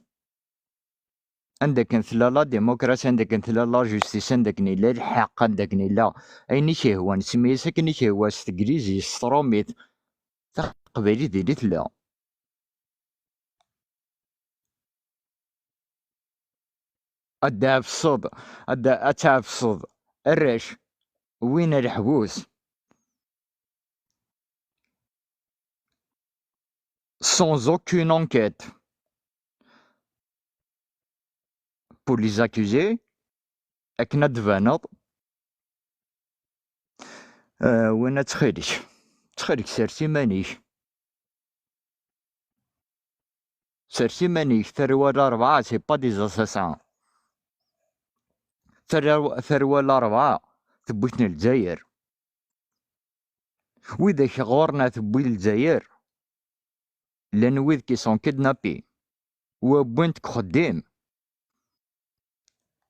Anda akken tella la démocratie, anda akken tella la justice, anda akken yella lḥeqq, anda akken yella ayen i k-ihwan, semmi-as akken i k-ihwa s teglizit, s trumit, taqbaylit diri tella. Ad d-tɛefseḍ, ad d-, ad tɛefseḍ arrac, wwin ar leḥbus. Sans aucune enquête pour les accusés, akken ad d-tbaneḍ. Euh, winna ttxil-k, ttxil-k, sers iman-ik. Sers iman-ik, tarwa n Larebɛa, c'est pas des assassins. Tarwa, tarwa n Larebɛa, tewwi-ten Lezzayer. Widak ɣur-neɣ tewwi Lezzayer, llan wid qui sont kidnappés, wa wwin-t deg uxeddim,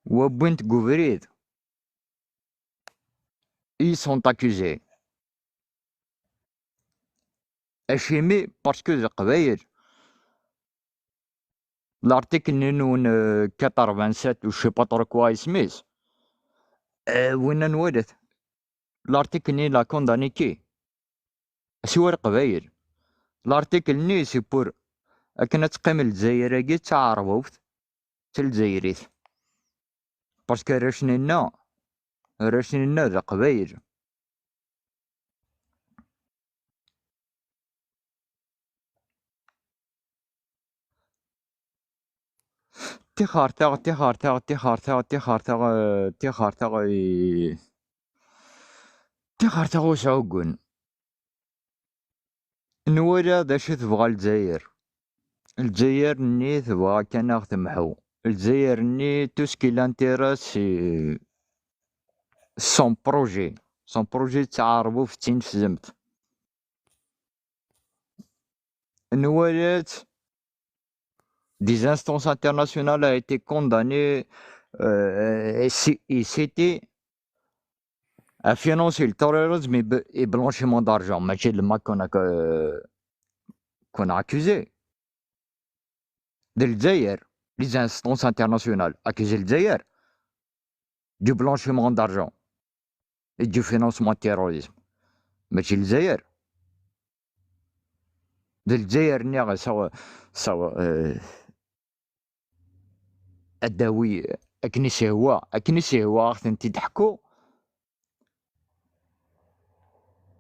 wa wwin-t deg ubrid. Ils sont accusés. Acimi? Parce que d Leqbayel. L'article-nni-nwen, euh, quatre-vingt-sept ou je sais pas trop quoi isem-is. Euh, winna nwala-t. L'article-nni la condamné qui? Siwa Leqbayel. L'article-nni c'est pour akken ad teqqim Lezzayer-agi d taɛerbubt, d Lezzayerit. Parce que arrac-nni-nneɣ, arrac-nni-nneɣ d Leqbayel. Tixertaɣ, tixertaɣ, tixertaɣ, tixertaɣ, eh, tixertaɣ, eh, tixertaɣ usɛuggen. Nwala d acu tebɣa Lezzayer. Lezzayer-nni tebɣa kan ad ɣ-temḥu. Lezzayer-nni, tout ce qui l'intéresse, c'est son projet. Son projet d taɛerbubt d tinefzemt. Nwala-tt, des instances internationales a été condamné, euh, et ci-, et cité à financer le terrorisme et b-, et blanchiment d'argent. Mačči d Mac qu'on a, que-, qu'on a accusé. D Lezzayer, les instances internationales accusent Lezzayer du blanchiment d'argent et du financement de terrorisme. Mačči Lezzayer. D Lezzayer nniɣ sawa, sawa, euh, ad d-tawi akken i s-ihwa, akken i s-ihwa ad ɣ-tent-id-teḥku.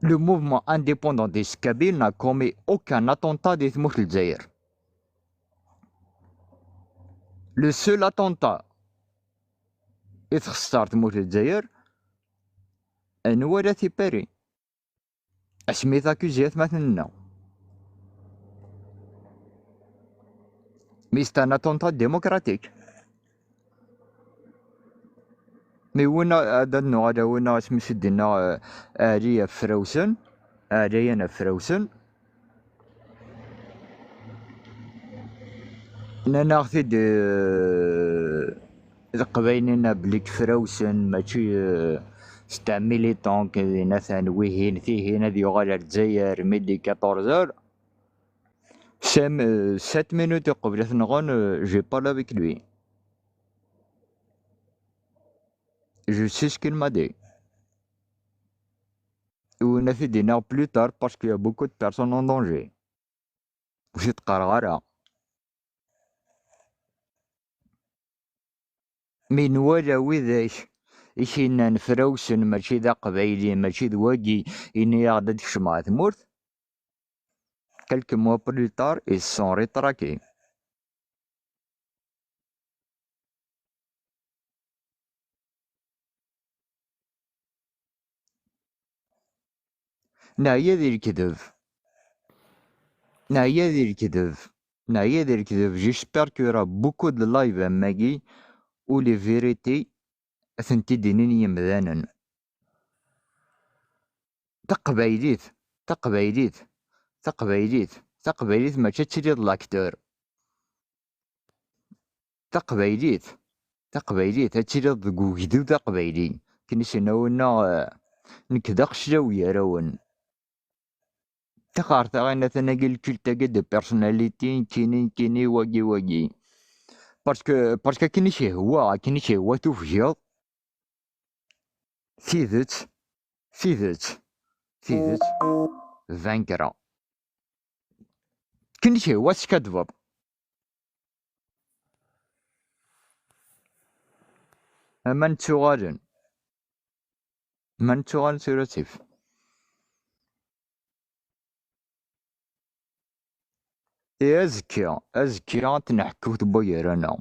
Le mouvement indépendantiste kabyle n'a commis aucun attentat di tmurt n Lezzayer. Le seul attentat i txeṣṣer tmurt n Lezzayer, nwala-t i Paris. Asmi i t-accusé atmaten-nneɣ. Mais c'est un attentat démocratique. Mais winna, ad, ad nuɣal a winna, asmi s-d-inna, euh, Ɛli ɣef Frawsen, Ɛlayan ɣef Frawsen. Nnan-aɣ-t-id, euh, Leqbayel-nni belli deg Frawsen, mačči, euh, C'est un militant qui atan wihin tihin ad yuɣal ar Lezzayer midi quatorze heures. Cinq, euh, sept minutes uqbel ad t-nɣen, euh, j'ai parlé avec lui. Je sais ce qu'il m'a dit. Ou on a fait des nerfs plus tard parce qu'il y a beaucoup de personnes en danger. Ur t-qqareɣ ara. Mi nwala widak i k-yennan frawsen mačči d aqbayli, mačči d wagi, ini-aɣ-d ad d-kecmeɣ ɣer tmurt. Quelques mois plus tard, ils se sont rétraqués. Neɛya di lekdeb. Neɛya di lekdeb. Neɛya di lekdeb. J'espère qu'il y aura beaucoup de live am wagi où les vérités ad tent-id-inin yemdanen. Taqbaylit, taqbaylit, taqbaylit, taqbaylit mačči ad tiliḍ l'acteur. Taqbaylit, taqbaylit, ad tiliḍ deg ugdud aqbayli. Akken i s-yenna winna, eh, nekk d aqeclaw gar-awen. Taxart-a, atan-agi, le culte-agi de personnalité, nekkini, nekkini, wagi, wagi. Parce que, parce que akken i k-ihwa, akken i k-ihwa tufgeḍ, tidet, tidet, tidet, vaincra. Akken i k-ihwa teskaddbeḍ. Ama nettuɣalen. Ma nettuɣal tura ttif. I azekka, azekka ad t-neḥku tewwa gar-aneɣ.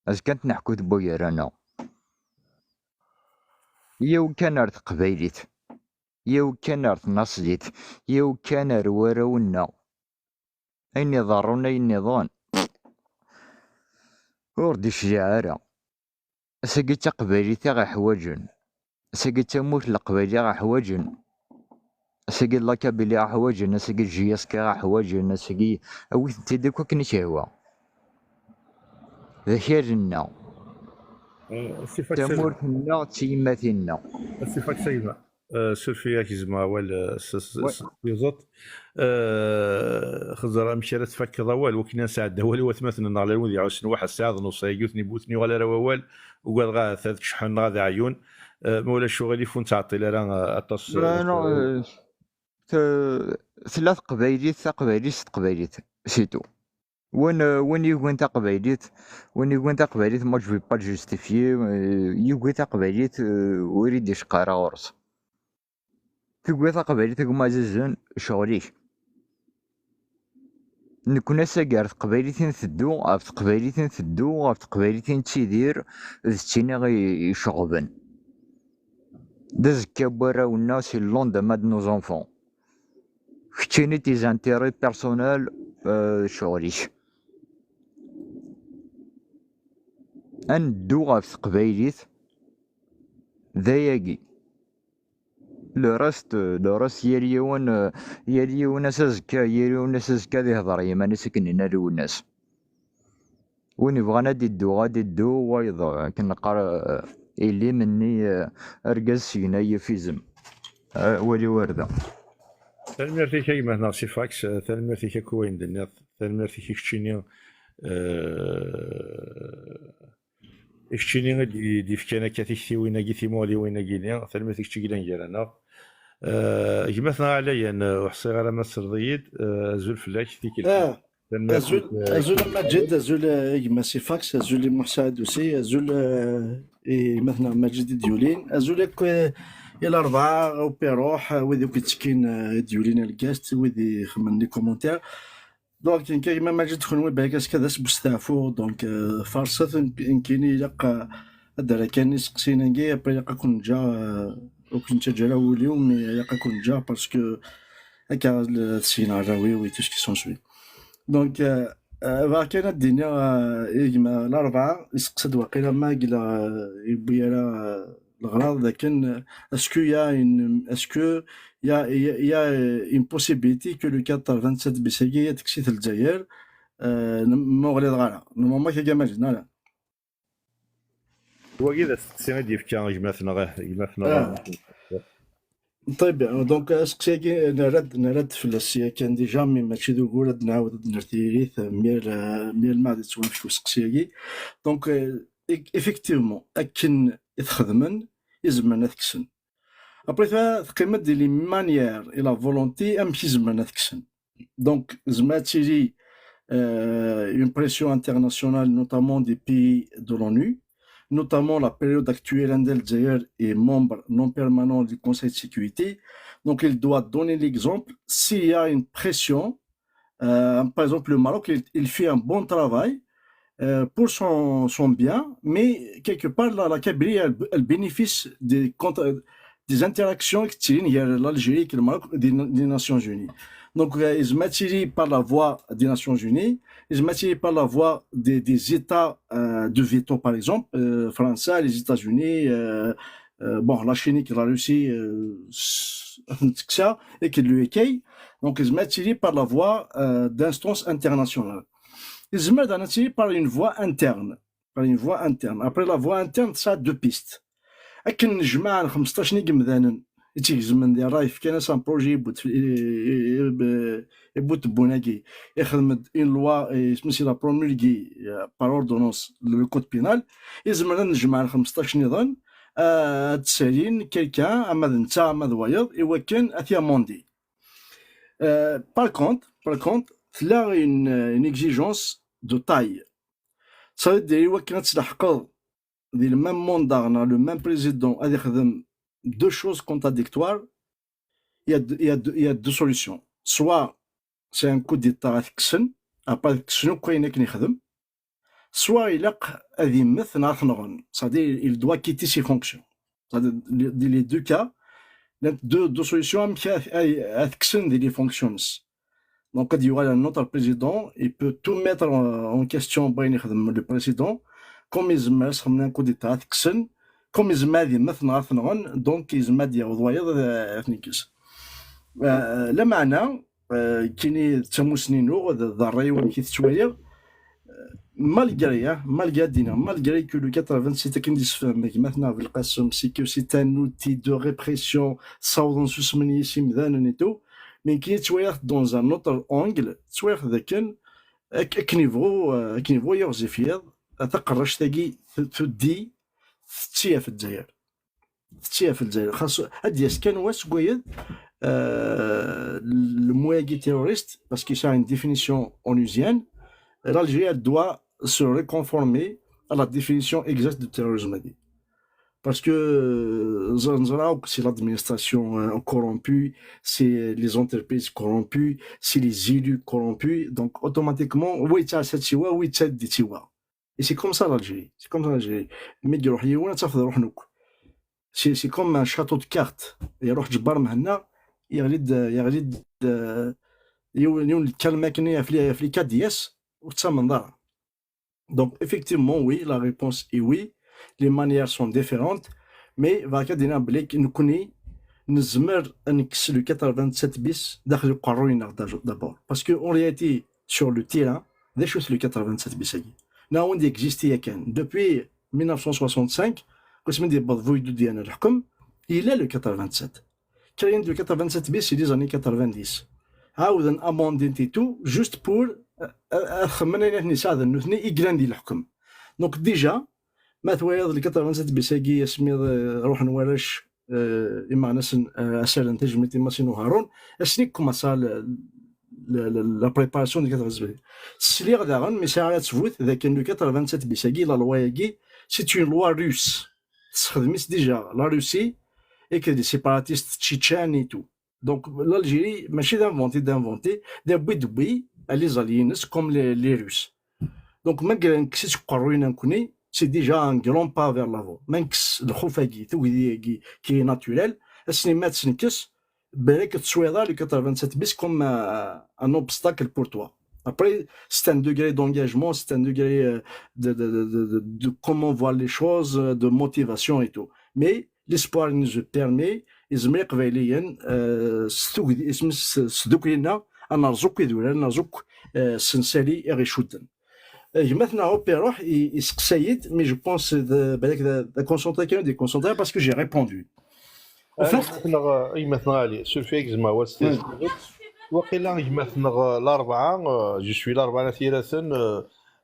Azekka ad t-neḥku tewwa gar-aneɣ. Yaw kan ar teqbaylit. Yaw kan ar tnaṣlit. Yaw kan ar warraw-nneɣ. Ayen iḍerrun, ayen nniḍen, ur d-icliɛ ara. Ass-agi d taqbaylit i ɣ-iḥwaǧen. Ass-agi d tamurt n leqbayel i ɣ-iḥwaǧen. Ass-agi d la Kabylie i ɣ-iḥwaǧen. Ass-agi d J S K i ɣ-iḥwaǧen. Ass-agi, awit-tent-id akk akken i k-ihwa. D akal-nneɣ. Eh, Sifaks, tamurt-nneɣ d tiyemmatin-nneɣ. Sifaks a gma. Eh, suref-iyi ad k-gezmeɣ awal, eh, s, s, s, s twiẓeḍ. Eh, xeẓẓer amek ara tfakeḍ awal, wakken ad nesɛeddi awal i watmaten-nneɣ, llan wid iɛussen waḥed ssaɛa d nnuṣ, ayagi ur ten-iwwi, ur ten-yuɣal ara wawal, ugadeɣ ahat ad kecḥen neɣ ad ɛyun. Eh, ma ulac uɣilif ur nettɛeṭṭil ara, eh, aṭas, eh, non, eh, te-, tella teqbaylit, taqbaylit s teqbaylit, c'est tout. Win, euh, win yugin taqbaylit, win yugin taqbaylit, moi je vais pas le justifier, euh, yugi taqbaylit, euh, ur i d-icqa ara ɣur-s. Tugi taqbaylit, a gma ɛzizen, ccɣel-ik. Nekkni ass-agi ar teqbaylit i nteddu, ɣef teqbaylit i nteddu, ɣef teqbaylit i nettidir, d tin i ɣ-iceɣben. D azekka n warraw-nneɣ, c'est le lendemain de nos enfants. Keččini tes intérêts personnels, euh, ccɣel-ik. Ad neddu ɣef teqbaylit, d ayagi. Le reste, le reste, yal yiwen, euh, yal yiwen ass azekka, yal yiwen ass azekka ad ihḍer i yiman-is akken yenna Lwennas. Win yebɣan ad iddu, ad iddu, wayeḍ, akken neqqar, eh, ilim-nni, eh, argaz seg-na yif izem. Eh, wali warda. Tanemmirt-ik a gma-tneɣ Sifax, eh, tanemmirt-ik akk i wayen d-tenniḍ, tanemmirt-ik i keččini, eh, i keččini i d-, i d-ifkan akka tiktiwin-agi, timuɣliwin-agi-ni, tanemmirt i kečč i yellan gar-aneɣ. Eh, gma-tneɣ Ɛlayen, eh, ur ḥṣiɣ ara ma tesleḍ-iyi-d, eh, azul fell-ak, tikkelt. Ah, tanemmirt-ik, azul, eh, azul a Maǧid, azul, eh, a gma Sifax, azul i Muḥ Saɛid Usi, azul, eh, i gma-tneɣ Maǧid i d-yulin, azul akk, eh, i Larebɛa, Upiruḥ, eh, wid akk yettekkin, eh, i d-yulin lgast, wid ixemmen les commentaires. Donc, nekk a gma Maǧid, kenwi balak ass-a d ass n usteɛfu, donc, eh, farṣet, nekk-, nekkini ilaq, eh, ad d-rreɣ kan iseqsiyen-agi, après ilaq ad ken-ǧǧeɣ, eh, ur ken-ttaǧǧa ara wul-iw, mais ilaq ad ken-ǧǧeɣ parce que akka, eh, tesyin arraw-iw et tout ce qui s'ensuit. Donc, eh, eh, bɣiɣ kan ad d-iniɣ, eh, i gma Larebɛa, iseqsa-d waqila ma yella, eh, yewwi ara, eh, leɣrad d akken, eh, est-ce que y a une, est-ce que y a, y a, y a, eh, une possibilité que le quatre vingt-sept bis-agi ad tekkes-it Lezzayer, eh, n-, ma ur ɣliḍeɣ ara. Normalement, akka ma jin ara. Wagi d asteqsi i d-yefka gma-tneɣ, gma-tneɣ. Ah. Ṭib, donc aseqsi-agi nerra-d, nerra-d fell-as yakan déjà, mais mačči d ugur ad nɛawed ad nerr tiririt, mi ara, mi alma ad yettwanfec useqsi-agi. Donc, euh, effectivement, akken i t-xedmen, i zemren ad t-kksen. Après, ta, teqqim-d di les manières et la volonté, amek i zemren ad t-kksen. Donc, tezmer ad tili, euh, une pression internationale, notamment des pays de l'ONU, notamment la période actuelle, anda Lezzayer est membre non permanent du Conseil de sécurité. Donc, il doit donner l'exemple. S'il y a une pression, euh, par exemple, le Maroc, il, il fait un bon travail, euh, pour son, son bien, mais quelque part, la, la Kabylie, elle, elle bénéficie des, contre, des interactions qui tirent l'Algérie et le Maroc des, des Nations Unies. Donc, euh, ils m'attirent par la voie des Nations Unies, ils m'attirent par la voie des, des États, euh, de veto, par exemple, euh, France, les États-Unis, euh, euh, bon, la Chine, la Russie, euh, ça, et que l'U K. Donc, ils m'attirent par la voie, euh, d'instances internationales. Ils m'attirent par une voie interne. Par une voie interne. Après, la voie interne, ça a deux pistes. Akken jmaɛen xmesṭac n yimdanen i tt-igezmen di ṛṛay, fkan-as un projet i Bout-, i, i, i, i Bouteboune-agi, ixdem-d une loi, isem-is la promulguée, euh, par ordonnance, le code pénal, izmer ad nejmeɛ xmesṭac nniḍen, euh, ad d-ssalin quelqu'un, ama d netta, ama d wayeḍ, i wakken ad t-amender. Euh, par contre, par contre, tella une, une exigence de taille. Ça veut dire, i wakken ad tleḥqeḍ di le même mandat, neɣ le même président, ad ixdem deux choses contradictoires, il y a deux, il y a deux, il y a deux solutions. Soit c'est un coup d'État ad t-kksen, après ad kksen akk ayen akken ixdem, soit ilaq ad immet neɣ ad t-nɣen. C'est-à-dire, il doit quitter ses fonctions. C'est-à-dire, les, les deux cas, donc deux, deux solutions, amek ad, ad, ad t-kksen di les fonctions. Donc, ad yuɣal un autre président, il peut tout mettre en, en question, bayen ixdem le président, comme izmer ad s-xedmen un coup d'État ad t-kksen, comme izmer ad immet neɣ ad t-nɣen, donc izmer ad yaweḍ wayeḍ ad, ad t-ikkes. Euh, lameɛna, euh, kini d tamussni-inu, d, d ṛṛay-iw amek i t-ttwaliɣ, malgré, hein, malgré ad d-iniɣ, malgré que le quatre-vingt-sept akken d-yessefhem gma-tneɣ Belqasem, c'est que c'est un outil de répression, ssawḍen s usmen-is imdanen et tout, mais nekk ttwaliɣ-t dans un autre angle, ttwaliɣ-t dakken ak-, akken yebɣu, euh, akken yebɣu yiɣzif yiḍ, taqerract-agi t-, tuddi, tetti ɣef Lezzayer. Tetti ɣef Lezzayer. Xas ad d-yas kan wass n wayeḍ, euh, le mot-agi terroriste, parce que ça a une définition onusienne, l'Algérie, elle doit se reconformer à la définition exacte de terrorisme. Parce que, euh, ẓ-, neẓra akk, c'est l'administration, euh, corrompue, c'est les entreprises corrompues, c'est les élus corrompus. Donc, automatiquement, wa yettɛassa-d siwa, wa yettaddi siwa. Et c'est comme ça l'Algérie. C'est comme ça l'Algérie. Mi iruḥ yiwen, ad tafeḍ ruḥen akk. C'est, c'est comme un château de cartes. Iruḥ Ǧebbar Mhenna, yeɣli-d, yeɣli-d, euh, yiwen, yiwen n lkalma akken ɣef li-, ɣef les cas d-yas, ur tettamneḍ ara. Donc, effectivement, oui, la réponse est oui. Les manières sont différentes. Mais, bɣiɣ ad d-iniɣ belli nekkni nezmer ad nekkes le quatre-vingt-sept bis daxel uqerruy-nneɣ d'ab-, d'abord. Parce que, en réalité, sur le terrain, d acu-t le quatre-vingt-sept bis-agi? Neɣ win d-yexisti yakan. Depuis mille neuf cent soixante-cinq, asmi d-yewweḍ Voïdou Diane ɣer lḥekem, yella le quatre-vingt-sept. Créer le quatre-vingt-sept bis, c'est les années quatre-vingt-dix. Ɛawden amendin et tout, juste pour, euh, euh, xemmen ayen aten yesɛaden nutni i yellan di leḥkem. Donc déjà, ma twalaḍ le quatre-vingt-sept bis-agi, asmi, euh, ruḥen warrac, euh, imeɣnasen, euh, ad s-rren tajmilt i Masin Uharun, asmi commença le, le, le, la préparation du quatre-vingt-sept bis. Sliɣ daɣen, mi sɛiɣ ara ttbut, dakken le quatre-vingt-sept bis-agi, la loi-agi, c'est une loi russe. Tessexdem-itt déjà la Russie, et que des séparatistes tchétchènes et tout. Donc, l'Algérie, mačči d inventé, d inventé, d abwi d-wwi, les alliés, comme les, les Russes. Donc, malgré que c'est ce qu'on a, c'est déjà un grand pas vers l'avant. Même que le خوف-agi, tugdi-agi, qui est naturel, à ce moment-là, c'est que, ben, que tu sois là, le quatre-vingt-sept bis comme un, un obstacle pour toi. Après, c'est un degré d'engagement, c'est un degré, euh, de, de, de, de, de, de comment voir les choses, euh, de motivation et tout. Mais l'espoir nous permet, izmer Iqbayliyen, euh, s tugdi, isem-, s, s tdukli-nneɣ, ad nerẓ akk idurar, ad nerẓ akk, euh, ssensa-nni i ɣ-icudden. Gma-tneɣ Opéra i, iseqsa-yi-d, mais je pense d, balak d, d concentré kan, déconcentré, parce que j'ai répondu. En fait, gma-tneɣ, gma-tneɣ Ali, surfi gzem awal s tidet. Waqila gma-tneɣ Larebɛa, euh, je suis Larebɛa n At Yiraten, euh,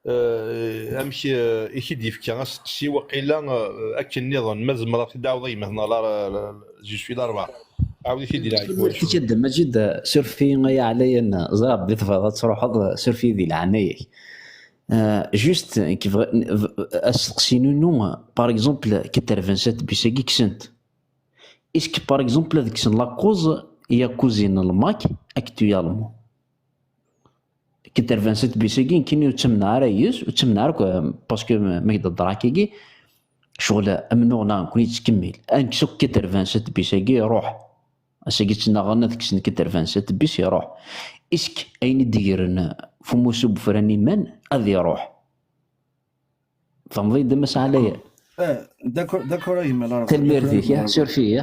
euh, amek, euh, i k-id-yefka asteqsi, waqila, euh, akken nniḍen, ma tzemreḍ ad t-id-tɛawdeḍ a gma-tneɣ, la, la, la, je suis Larebɛa. Ɛawed-it-id i lɛekwa. Tikkelt Maǧid, surfi ay aɛlayen, ẓriɣ di tebɣiḍ ad truḥeḍ, surfi di leɛnaya-k. Euh, juste, nekk bɣ-, asteqsi-inu, par exemple, quatre-vingt-sept bis-agi kksen-t. Est-ce que, par exemple, ad kksen la cause i akuzi n lmak actuellement? Quatre-vingt-sept bis-agi, nekkini ur ttamneɣ ara yes, ur ttamneɣ ara, quoi, parce que ma, ma yedder ddrak-agi, ccɣel amennuɣ-nneɣ nekkni yettkemmil. Ad nekkes akk quatre-vingt-sept bis-agi, iruḥ. Ass-agi ttnaɣen ad kksen quatre-vingt-sept bis, iruḥ. Est-ce que ayen i d-gren f umussu n ufran iman ad iruḥ? Tfehmeḍ-iyi-d a Mass Ɛlayen? Eh, d'accord, d'accord a gma Larebɛa. Tanemmirt-ik, surfi.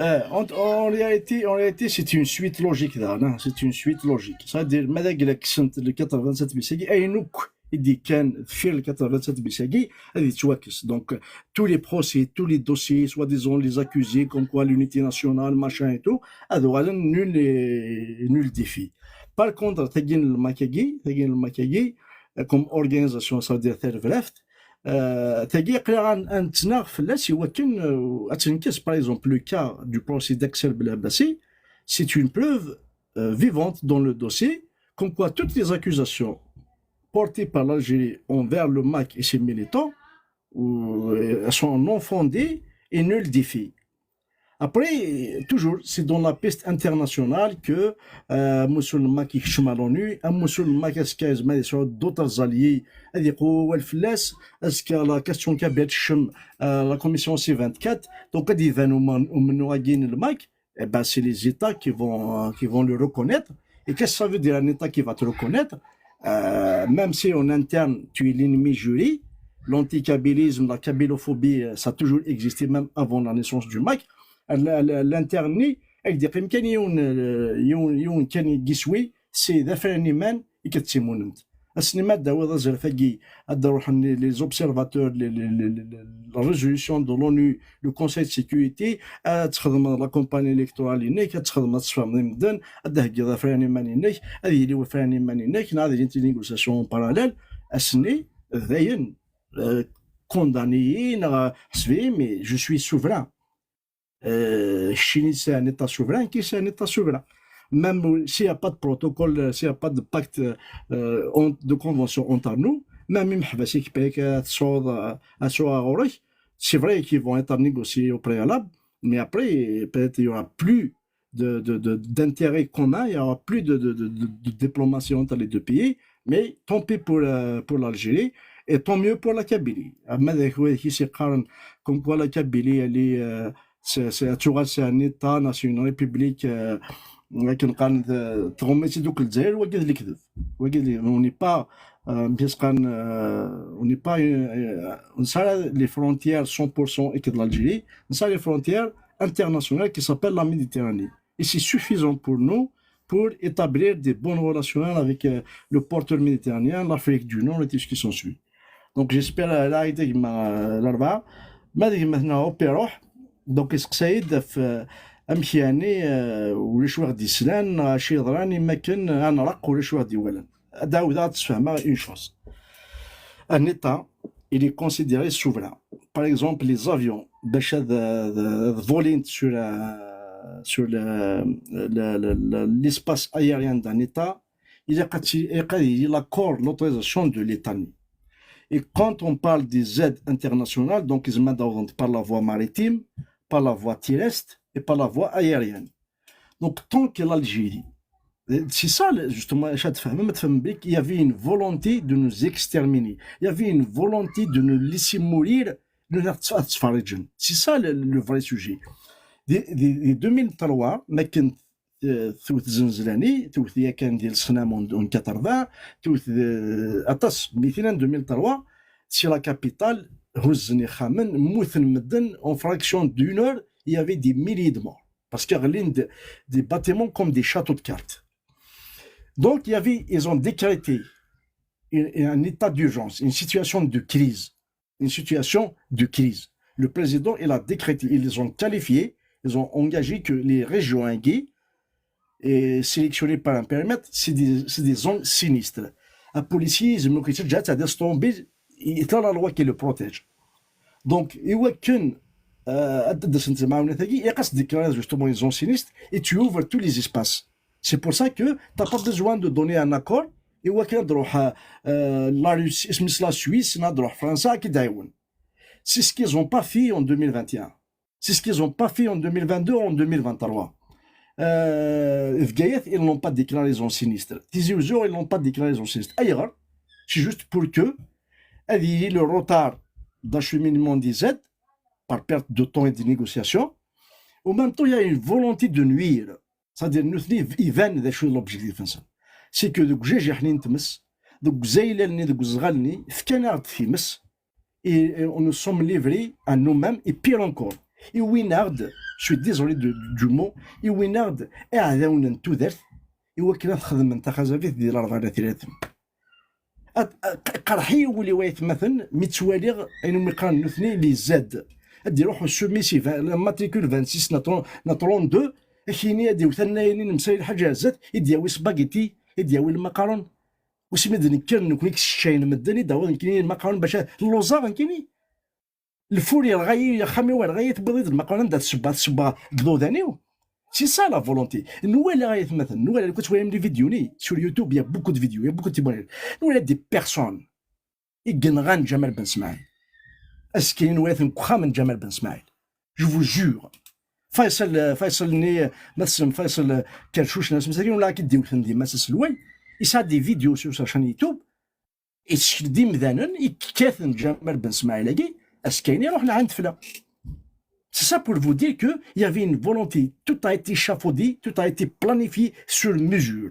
Eh, en, en réalité, en réalité, c'est une suite logique, là, hein, c'est une suite logique. C'est-à-dire, ma d agla kksen-t le quatre-vingt-sept bis-agi, ayen akk i d-yekkan deffir le quatre-vingt-sept bis-agi, ad yettwakkes. Donc, euh, tous les procès, tous les dossiers, soi-disant les accusés, comme quoi l'unité nationale, machin et tout, ad uɣalen nul et, nul défait. Par contre, tagi n lmak-agi, tagi n lmak-agi, euh, comme organisation, ça veut dire tervlaft, euh, tagi aql-aɣ ad, ad nettnaɣ fell-as i wakken, euh, ad tenkes, par exemple, le cas du procès d'Aksel Belabassi, c'est une preuve, euh, vivante dans le dossier, comme quoi toutes les accusations portées par l'Algérie envers le mak et ses militants, euh, sont non fondées et nul défait. Après, toujours, c'est dans la piste internationale que, euh, amussu n lmak yekcem à l'ONU, amussu n lmak azekka yezmer ad yesɛu d'autres alliés, ad yeqqim wawal fell-as, azekka la question kabyle tekcem, euh, la commission C vingt-quatre, donc ad d-iban umen-, umennuɣ-agi n lmak, eh ben, c'est les États qui vont, euh, qui vont le reconnaître. Et qu'est-ce que ça veut dire un État qui va te reconnaître ? Euh, même si en interne, tu es l'ennemi juré, l'anticabylisme, la kabylophobie, euh, ça a toujours existé, même avant la naissance du mak. À l-, à l-, à l'interne, avec des, quand il y a une, euh, il y a une, il y a une, quand il y a une, c'est d'affaires humaines et que c'est mon Ass-nni ma d-tawiḍ azref-agi, ad d-ruḥen les, les observateurs, les, les, les, les, les, la résolution de l'ONU, le Conseil de sécurité, ad txedmeḍ la campagne électorale-inek, ad txedmeḍ ad tesfehmeḍ i medden, ad d-theggiḍ afran iman-inek, ad yili wafran iman-inek, neɣ ad ilint les négociations en parallèle. Ass-nni, dayen, euh, condamné-yi, neɣ ḥseb-iyi, mais je suis souverain. Euh, keččini c'est un État souverain, kečči c'est un État souverain. Même s'il n'y a pas de protocole, euh, s'il n'y a pas de pacte, euh, en-, de convention entre nous, même imḥbas-ik, euh, c'est vrai qu'ils vont être négociés au préalable, mais après, peut-être il y aura plus de, de, de, d'intérêt commun, il y aura plus de, de, de, de, de diplomatie entre les deux pays, mais tant pis pour, euh, pour l'Algérie, et tant mieux pour la Kabylie. Ama d akway qui se comme quoi la Kabylie, elle est, euh, c'est, c'est, tu vois, c'est un État, c'est une république, euh, akken qqaren, euh, tɣummi-tt-id akk Lezzayer, wagi d lekdeb. Wagi d, on n'est pas, euh, amek i s-qqaren, euh, on n'est pas, euh, euh, on a les frontières cent pour cent avec l'Algérie, on a les frontières internationales qui s'appellent la Méditerranée. Et c'est suffisant pour nous pour établir des bonnes relations avec, euh, le porteur méditerranéen, l'Afrique du Nord et tout ce qui s'ensuit. Donc j'espère, euh, là, avec ma, euh, Larebɛa, ma d gma-tneɣ Opéra, donc iseqsa-yi-d ɣef, euh, amek yeɛni, euh, ulac wi ɣ-d-yeslan, neɣ acu yeḍran, i wakken ad nraq ulac wi ɣ-d-iwalan. Ad d-ɛawdeɣ ad d-sfehmeɣ une chose. Un État, il est considéré souverain. Par exemple, les avions, bac ad, ad, ad volint sur, euh, sur le, le, le, le, l'espace aérien d'un État, il y a, il y a l'accord, l'autorisation de l'État. Et quand on parle des aides internationales, donc ils demandent par la voie maritime, par la voie terrestre et par la voie aérienne. Donc, tant que l'Algérie, c'est ça, justement, il y avait une volonté de nous exterminer. Il y avait une volonté de nous laisser mourir. C'est ça le, le vrai sujet. Dès, dès, dès deux mille trois, ma kent, euh, tewwet Zenzelani, tewwet yakan di lesnam en, en quatre-vingts, tewwet, euh, aṭas, mais en deux mille trois, c'est la capitale, huzzen ixxamen, mmuten medden, en fraction d'une heure, il y avait des milliers de morts. Parce qu'il y a des, des bâtiments comme des châteaux de cartes. Donc, il y avait, ils ont décrété un état d'urgence, une situation de crise. Une situation de crise. Le président, il a décrété, ils les ont qualifiés, ils ont engagé que les régions aiguës et sélectionnées par un périmètre, c'est des, c'est des zones sinistres. Un policier, il me dit, déjà, ça des tombé, il a la loi qui le protège. Donc, il voit qu'une, euh, il y a des déclarations justement, ils sont sinistres et tu ouvres tous les espaces. C'est pour ça que tu n'as pas besoin de donner un accord. Et euh, la Russie, la Suisse, la France, c'est ce qu'ils n'ont pas fait en deux mille vingt et un. C'est ce qu'ils n'ont pas fait en deux mille vingt-deux, en deux mille vingt-trois. Euh, ils n'ont pas déclaré les zones sinistres. Tizi Ouzou, ils n'ont pas déclaré les zones sinistres. Ailleurs, c'est juste pour que il y ait le retard d'acheminement des aides par perte de temps et de négociation. En même temps, il y a une volonté de nuire. C'est-à-dire, nous, il vient de l'objectif. C'est que de Gégé Hnin Tmes, de Gzaylen, de Gzralni, Fkanar de Fimes, et nous sommes livrés à nous-mêmes, et pire encore. Et Winard, je suis désolé du mot, et Winard, et Adaoun Toudert, et Wakina Khadman Takhazavit de l'Arvana Tiretem. Qerḥi wuli wayt maten, mi ttwaliɣ ayen umi qqaren nutni les aides. Ad d-iruḥ usumis, la matricule vingt-six na trente-deux, akini ad iwet annayen-in Msayil Ḥaǧi Ɛezzat, i d-yawi spaghetti, i d-yawi lmaqaron. Usmi d-nekker nekni kseččayen medden, i d-awiḍ nekni lmaqaron bac lluẓeɣ nekni. Lfur yerɣa-yi, axxam-iw yerɣa-yi, tewwiḍ-iyi-d lmaqaron anda tsebba, tsebba deg iḍudan-iw. C'est ça la volonté. Nwala ay atmaten, nwala, la ttwalim les vidéos-nni sur YouTube, il y a beaucoup de vidéos, il y a beaucoup de témoignages. Nwala des personnes i yenɣan Ǧamal Ben Smaɛil. Ass-kkini nwala-ten deg uxxam n Ǧamal Ben Smaɛil. Je vous jure. Faisal, Faisal-nni, ma tessnem Faisal Kercuc, n asmesaki, wala ad k-id-iwten di Mass Aselway. Yesɛa des vidéos sur sa chaîne YouTube. Yessekd imdanen i yekkaten Ǧamal Ben Smaɛil-agi, ass-kkini ruḥen ɛand fell-a. C'est ça pour vous dire que il y avait une volonté, tout a été échafaudé, tout a été planifié sur mesure.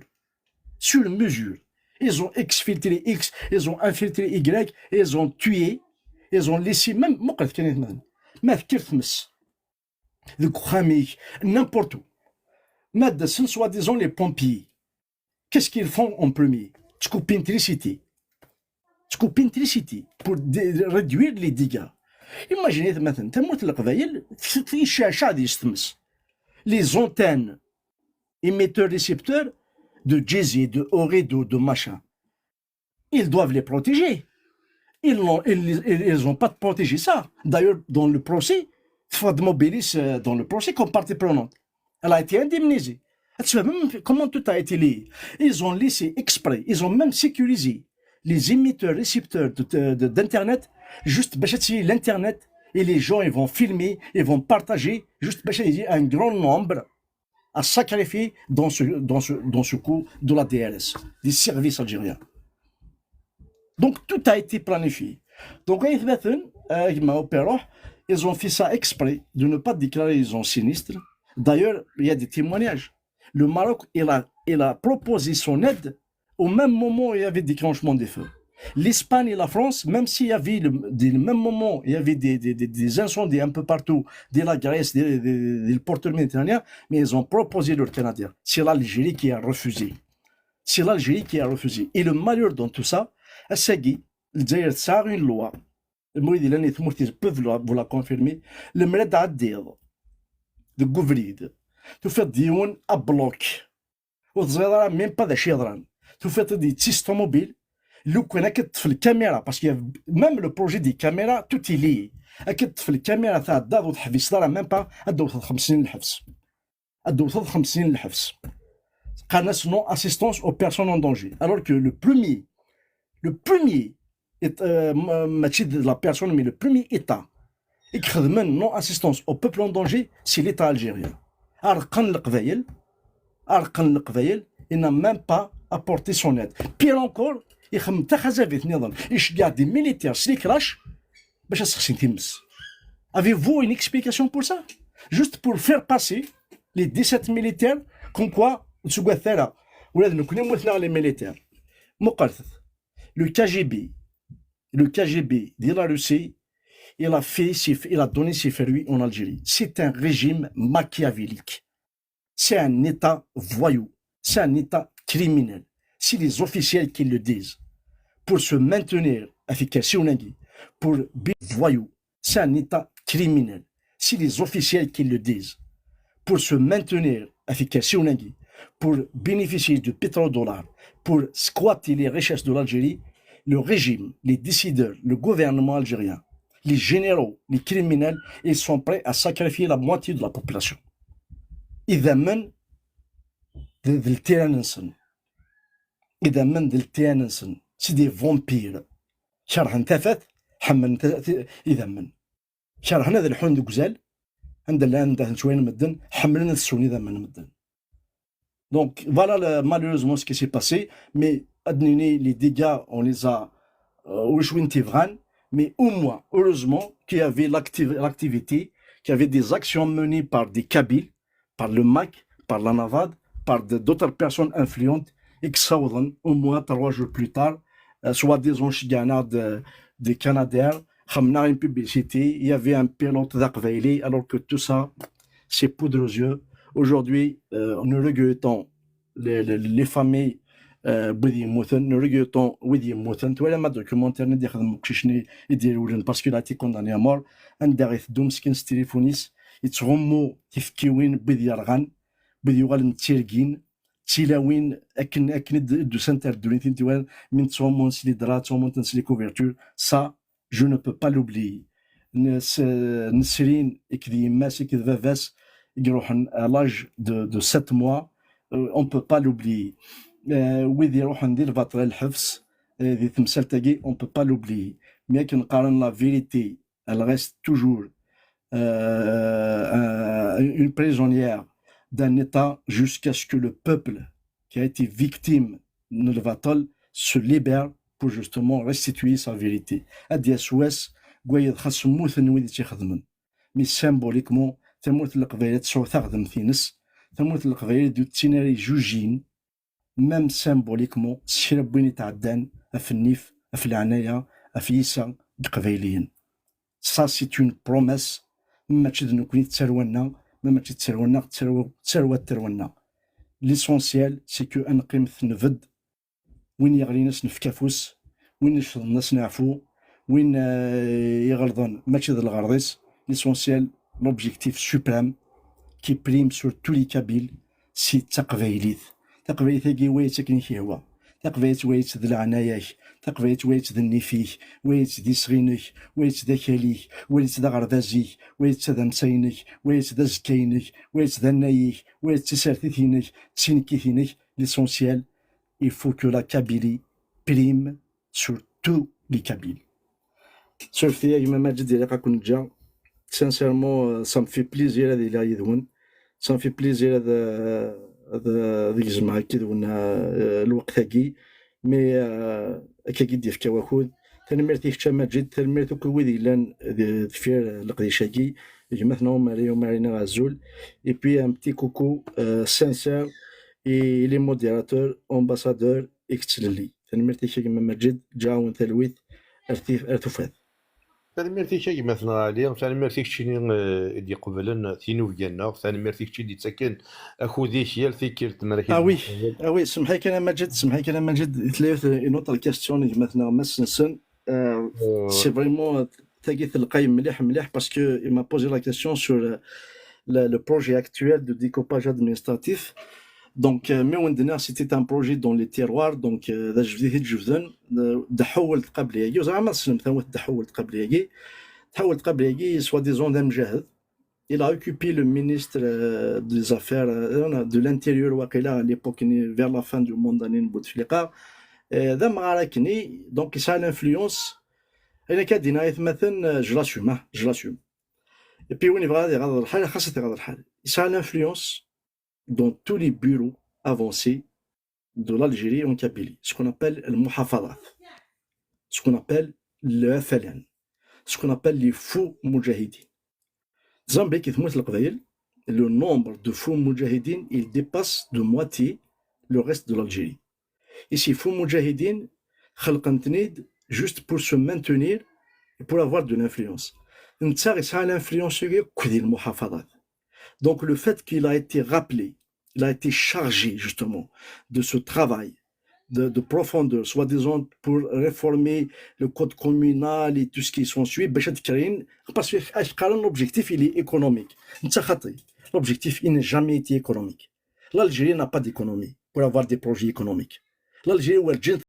Sur mesure. Ils ont exfiltré X, ils ont infiltré Y, ils ont tué, ils ont laissé même, muqlet kan aytmaten, ma tekker tmes deg uxxam-ik, n'importe où. Ma d-asen soi-disant les pompiers, qu'est-ce qu'ils font en premier? Ttkuppin trisiti. Ttkuppin trisiti pour réduire les dégâts. Imaginez maintenant, tamurt n Leqbayel, tceɛceɛ deg-s tmes. Les antennes émetteurs-récepteurs de Djezzy, de Ooredoo, de machin. Ils doivent les protéger. Ils n'ont ils, ils, ils ont pas protégé ça. D'ailleurs, dans le procès, Fad Mobilis, euh, dans le procès, comme partie prenante, elle a été indemnisée. Comment tout a été lié? Ils ont laissé exprès, ils ont même sécurisé les émetteurs-récepteurs d'Internet, juste parce que l'internet, et les gens, ils vont filmer, ils vont partager, juste parce qu'il y a un grand nombre à sacrifier dans ce, dans ce, dans ce coup de la D R S, des services algériens. Donc tout a été planifié. Donc, ils ont fait ça exprès de ne pas déclarer les zones sinistres. D'ailleurs, il y a des témoignages. Le Maroc, il a, il a proposé son aide au même moment où il y avait déclenchement des feux. L'Espagne et la France, même s'il y avait le, dès le même moment, il y avait des, des, des, incendies un peu partout, de la Grèce, des, des, des ports méditerranéens, mais ils ont proposé leur Canadien. C'est l'Algérie qui a refusé. C'est l'Algérie qui a refusé. Et le malheur dans tout ça, c'est que le Dzaïr a une loi. Le Moïdi l'année, vous la confirmez. Le Mred a dit de Gouvrid. Tu fais Dion à bloc. Ur teẓriḍ ara même pas d acu yeḍran. Tufiḍ-t-id yettis ṭumubil, lukan ad k-teṭṭef lkamira, parce que même le projet des caméras, tout est lié. Ad k-teṭṭef lkamira, tɛeddaḍ ur teḥbiseḍ ara même pas, ad d-tewteḍ xems snin lḥebs. Ad d-tewteḍ xems snin lḥebs. Qqaren-as non assistance aux personnes en danger. Alors que le premier, le premier, mačči de la personne, mais le premier état i ixedmen non assistance au peuple en danger, c'est l'État algérien. Arqan Leqbayel, Arqan Leqbayel, il n'a même pas apporté son aide. Pire encore, ixdem taxazabit niḍen, iceggeɛ des militaires s les crashs bac ad sexsin times. Avez-vous une explication pour ça? Juste pour faire passer les dix-sept militaires, comme quoi, ur ttaggadet ara, ula d nekkni mmuteɣ les militaires. Muqlet, le K G B, le K G B de la Russie, il a fait, il a donné ses fruits en Algérie. C'est un régime machiavélique. C'est un État voyou. C'est un État criminel. C'est les officiels qui le disent. pour se maintenir avec un siunagi, pour be voyou, c'est un état criminel. C'est les officiels qui le disent. Pour se maintenir avec un siunagi, pour bénéficier du pétrodollar, pour squatter les richesses de l'Algérie, le régime, les décideurs, le gouvernement algérien, les généraux, les criminels, ils sont prêts à sacrifier la moitié de la population. Idammen d ltiran-nsen. Idammen d ltiran-nsen. C'est des vampires. Kerhen tafat, ḥemmlen idammen. Kerhen ad lḥun deg uzal, anda llan, anda ten-ttwalin medden, ḥemmlen ad swen idammen n medden. Donc voilà, malheureusement, ce qui s'est passé, mais ad nini, les dégâts, on les a, euh, ulac win t-ibɣan, mais au moins, heureusement qu'il y avait l'activité, qu'il y avait des actions menées par des Kabyles, par le MAK, par la NAVAD, par d'autres personnes influentes, et que ça, au moins trois jours plus tard, euh, soi-disant, je gagne de, des Canadair, une publicité, il y avait un pilote d aqbayli, alors que tout ça, c'est poudre aux yeux. Aujourd'hui, euh, nous regrettons les, les, les familles, euh, n wid yemmuten, nous regrettons wid yemmuten. Twalam documentaire-nni i d-ixdem uqcic-nni i d-irewlen, parce qu'il a été condamné à mort, anda i teddu meskin s tilifun-is, yettɣummu tifekkiwin n wid yerɣan, n wid yuɣalen d tirgin, d tilawin akken, akken i d-usant ar ddunit i n-tiwalan, mi ttɣummun s les draps, ttɣummun-ten s les couvertures, ça, je ne peux pas l'oublier. Nesrin, akked yemma-s, akked baba-s, i iruḥen à l'âge de, de sept mois, euh, on peut pas l'oublier. Euh, wid iruḥen di lbaṭel, lḥebs, euh, di temsalt-agi, on peut pas l'oublier. Mi akken qqaren la vérité, elle reste toujours, euh, un, une prisonnière d'un État jusqu'à ce que le peuple qui a été victime n lbaṭel se libère pour justement restituer sa vérité. Ad d-yas wass, deg wayeḍ xas mmuten wid i tt-ixedmen. Mais symboliquement, tamurt n Leqbayel ad tesɛu taɣdemt-ines, tamurt n Leqbayel d ur tettin ara ijujin, même symboliquement, s kra n win itɛeddan ɣef nnif, ɣef leɛnaya, ɣef yiseɣ n Iqbayliyen. Ça, c'est une promesse, mačči d nekkni d tarwa-nneɣ, ma mačči d tarwa-nneɣ, d tarwa, d tarwa n tarwa-nneɣ. L'essentiel, c'est que ad neqqimet nbedd, win yeɣlin ad s-nefk afus, win icḍen ad s-neɛfu, win, euh, iɣelḍen mačči d lɣerḍ-is. L'essentiel, l'objectif suprême qui prime sur tous les Kabyles, c'est taqbaylit. Taqbaylit-agi, wali-tt akken i k-ihwa. Taqbaylit, wali-tt d leɛnaya-k. Taqbaylit, wali-tt d nnif-ik, wali-tt d iseɣ-inek, wali-tt d akal-ik, wali-tt d aɣerbaz-ik, wali-tt d adamsa-inek, wali-tt d azekka-inek, wali-tt d annay-ik, wali-tt d tasertit-inek, d tinekkit-inek. L'essentiel, il faut que la Kabylie prime sur tous les Kabyles. Surfti a gma Maǧid, ilaq ad ken-ǧǧeɣ. Sincèrement, euh, ça me fait plaisir ad iliɣ yid-wen. Ça me fait plaisir ad, euh, ad, ad gezmeɣ akka yid-wen, euh, lweqt-agi. Mais, euh, akka i d-yefka wakud. Tanemmirt i kečč a Maǧid, tanemmirt akk i wid yellan d-, deffir leqdic-agi. Gma-tneɣ Umari, Umari-nneɣ azul. Et puis un petit coucou, euh, sincère et les modérateurs, ambassadeurs, i yettlelli. Tanemmirt-ik a gma Maǧid, ǧǧiɣ-awen talwit ar tif-, ar tufat. Tanemmirt-ik a gma-tneɣ Ɛli, tanemmirt i keččini, eh, i d-iqeblen tinubga-nneɣ, tanemmirt i kečč i d-ittaken akud-ik yal tikkelt mi ara k-id-nqabel. Ah oui, ah oui, semmeḥ-iyi kan a Maǧid, semmeḥ-iyi kan a Maǧid, tella yiwet, une autre question n gma-tneɣ Mass Sensen. Euh, c'est vraiment, euh, tagi telqay mliḥ, mliḥ, parce que il m'a posé la question sur, euh, le, le projet actuel de découpage administratif. Donc, euh, mi wen-d-nniɣ, c'était un projet dans les tiroirs, donc, euh, d ajbed i t-id-jebden, euh, Dehouwelt Qabli-agi. Ur ẓriɣ ma tessnem tawet Dehouwelt Qabli-agi. Dehouwelt Qabli-agi, soi-disant d amjahed. Il a occupé le ministre, euh, des Affaires, euh, de l'Intérieur, waqila, à l'époque, vers la fin du mandat n Bouteflika. Euh, d amɣar akkenni, donc, yesɛa l'influence. Ayen akka d-iniɣ aytmaten, euh, je l'assume, hein, je l'assume. Et puis, win yebɣa ad iɣaḍ lḥal, xas ad iɣaḍ lḥal. Yesɛa l'influence dans tous les bureaux avancés de l'Algérie en Kabylie, ce qu'on appelle المحافظات, ce qu'on appelle le F L N, ce qu'on appelle les faux moudjahidines. Teẓram belli deg tmurt n Leqbayel, le nombre de faux moudjahidines, il dépasse de moitié le reste de l'Algérie. Et ces faux moudjahidines, xelqen-ten-id juste pour se maintenir et pour avoir de l'influence. Netta yesɛa l'influence akk di lmuḥafaḍat. Donc le fait qu'il a été rappelé, il a été chargé justement de ce travail de, de profondeur, soi-disant pour réformer le code communal et tout ce qui s'ensuit, باش ad-créer, parce que ad-qqaren l'objectif il est économique. Netta xaṭi. L'objectif il n'a jamais été économique. L'Algérie n'a pas d'économie pour avoir des projets économiques. L'Algérie werǧin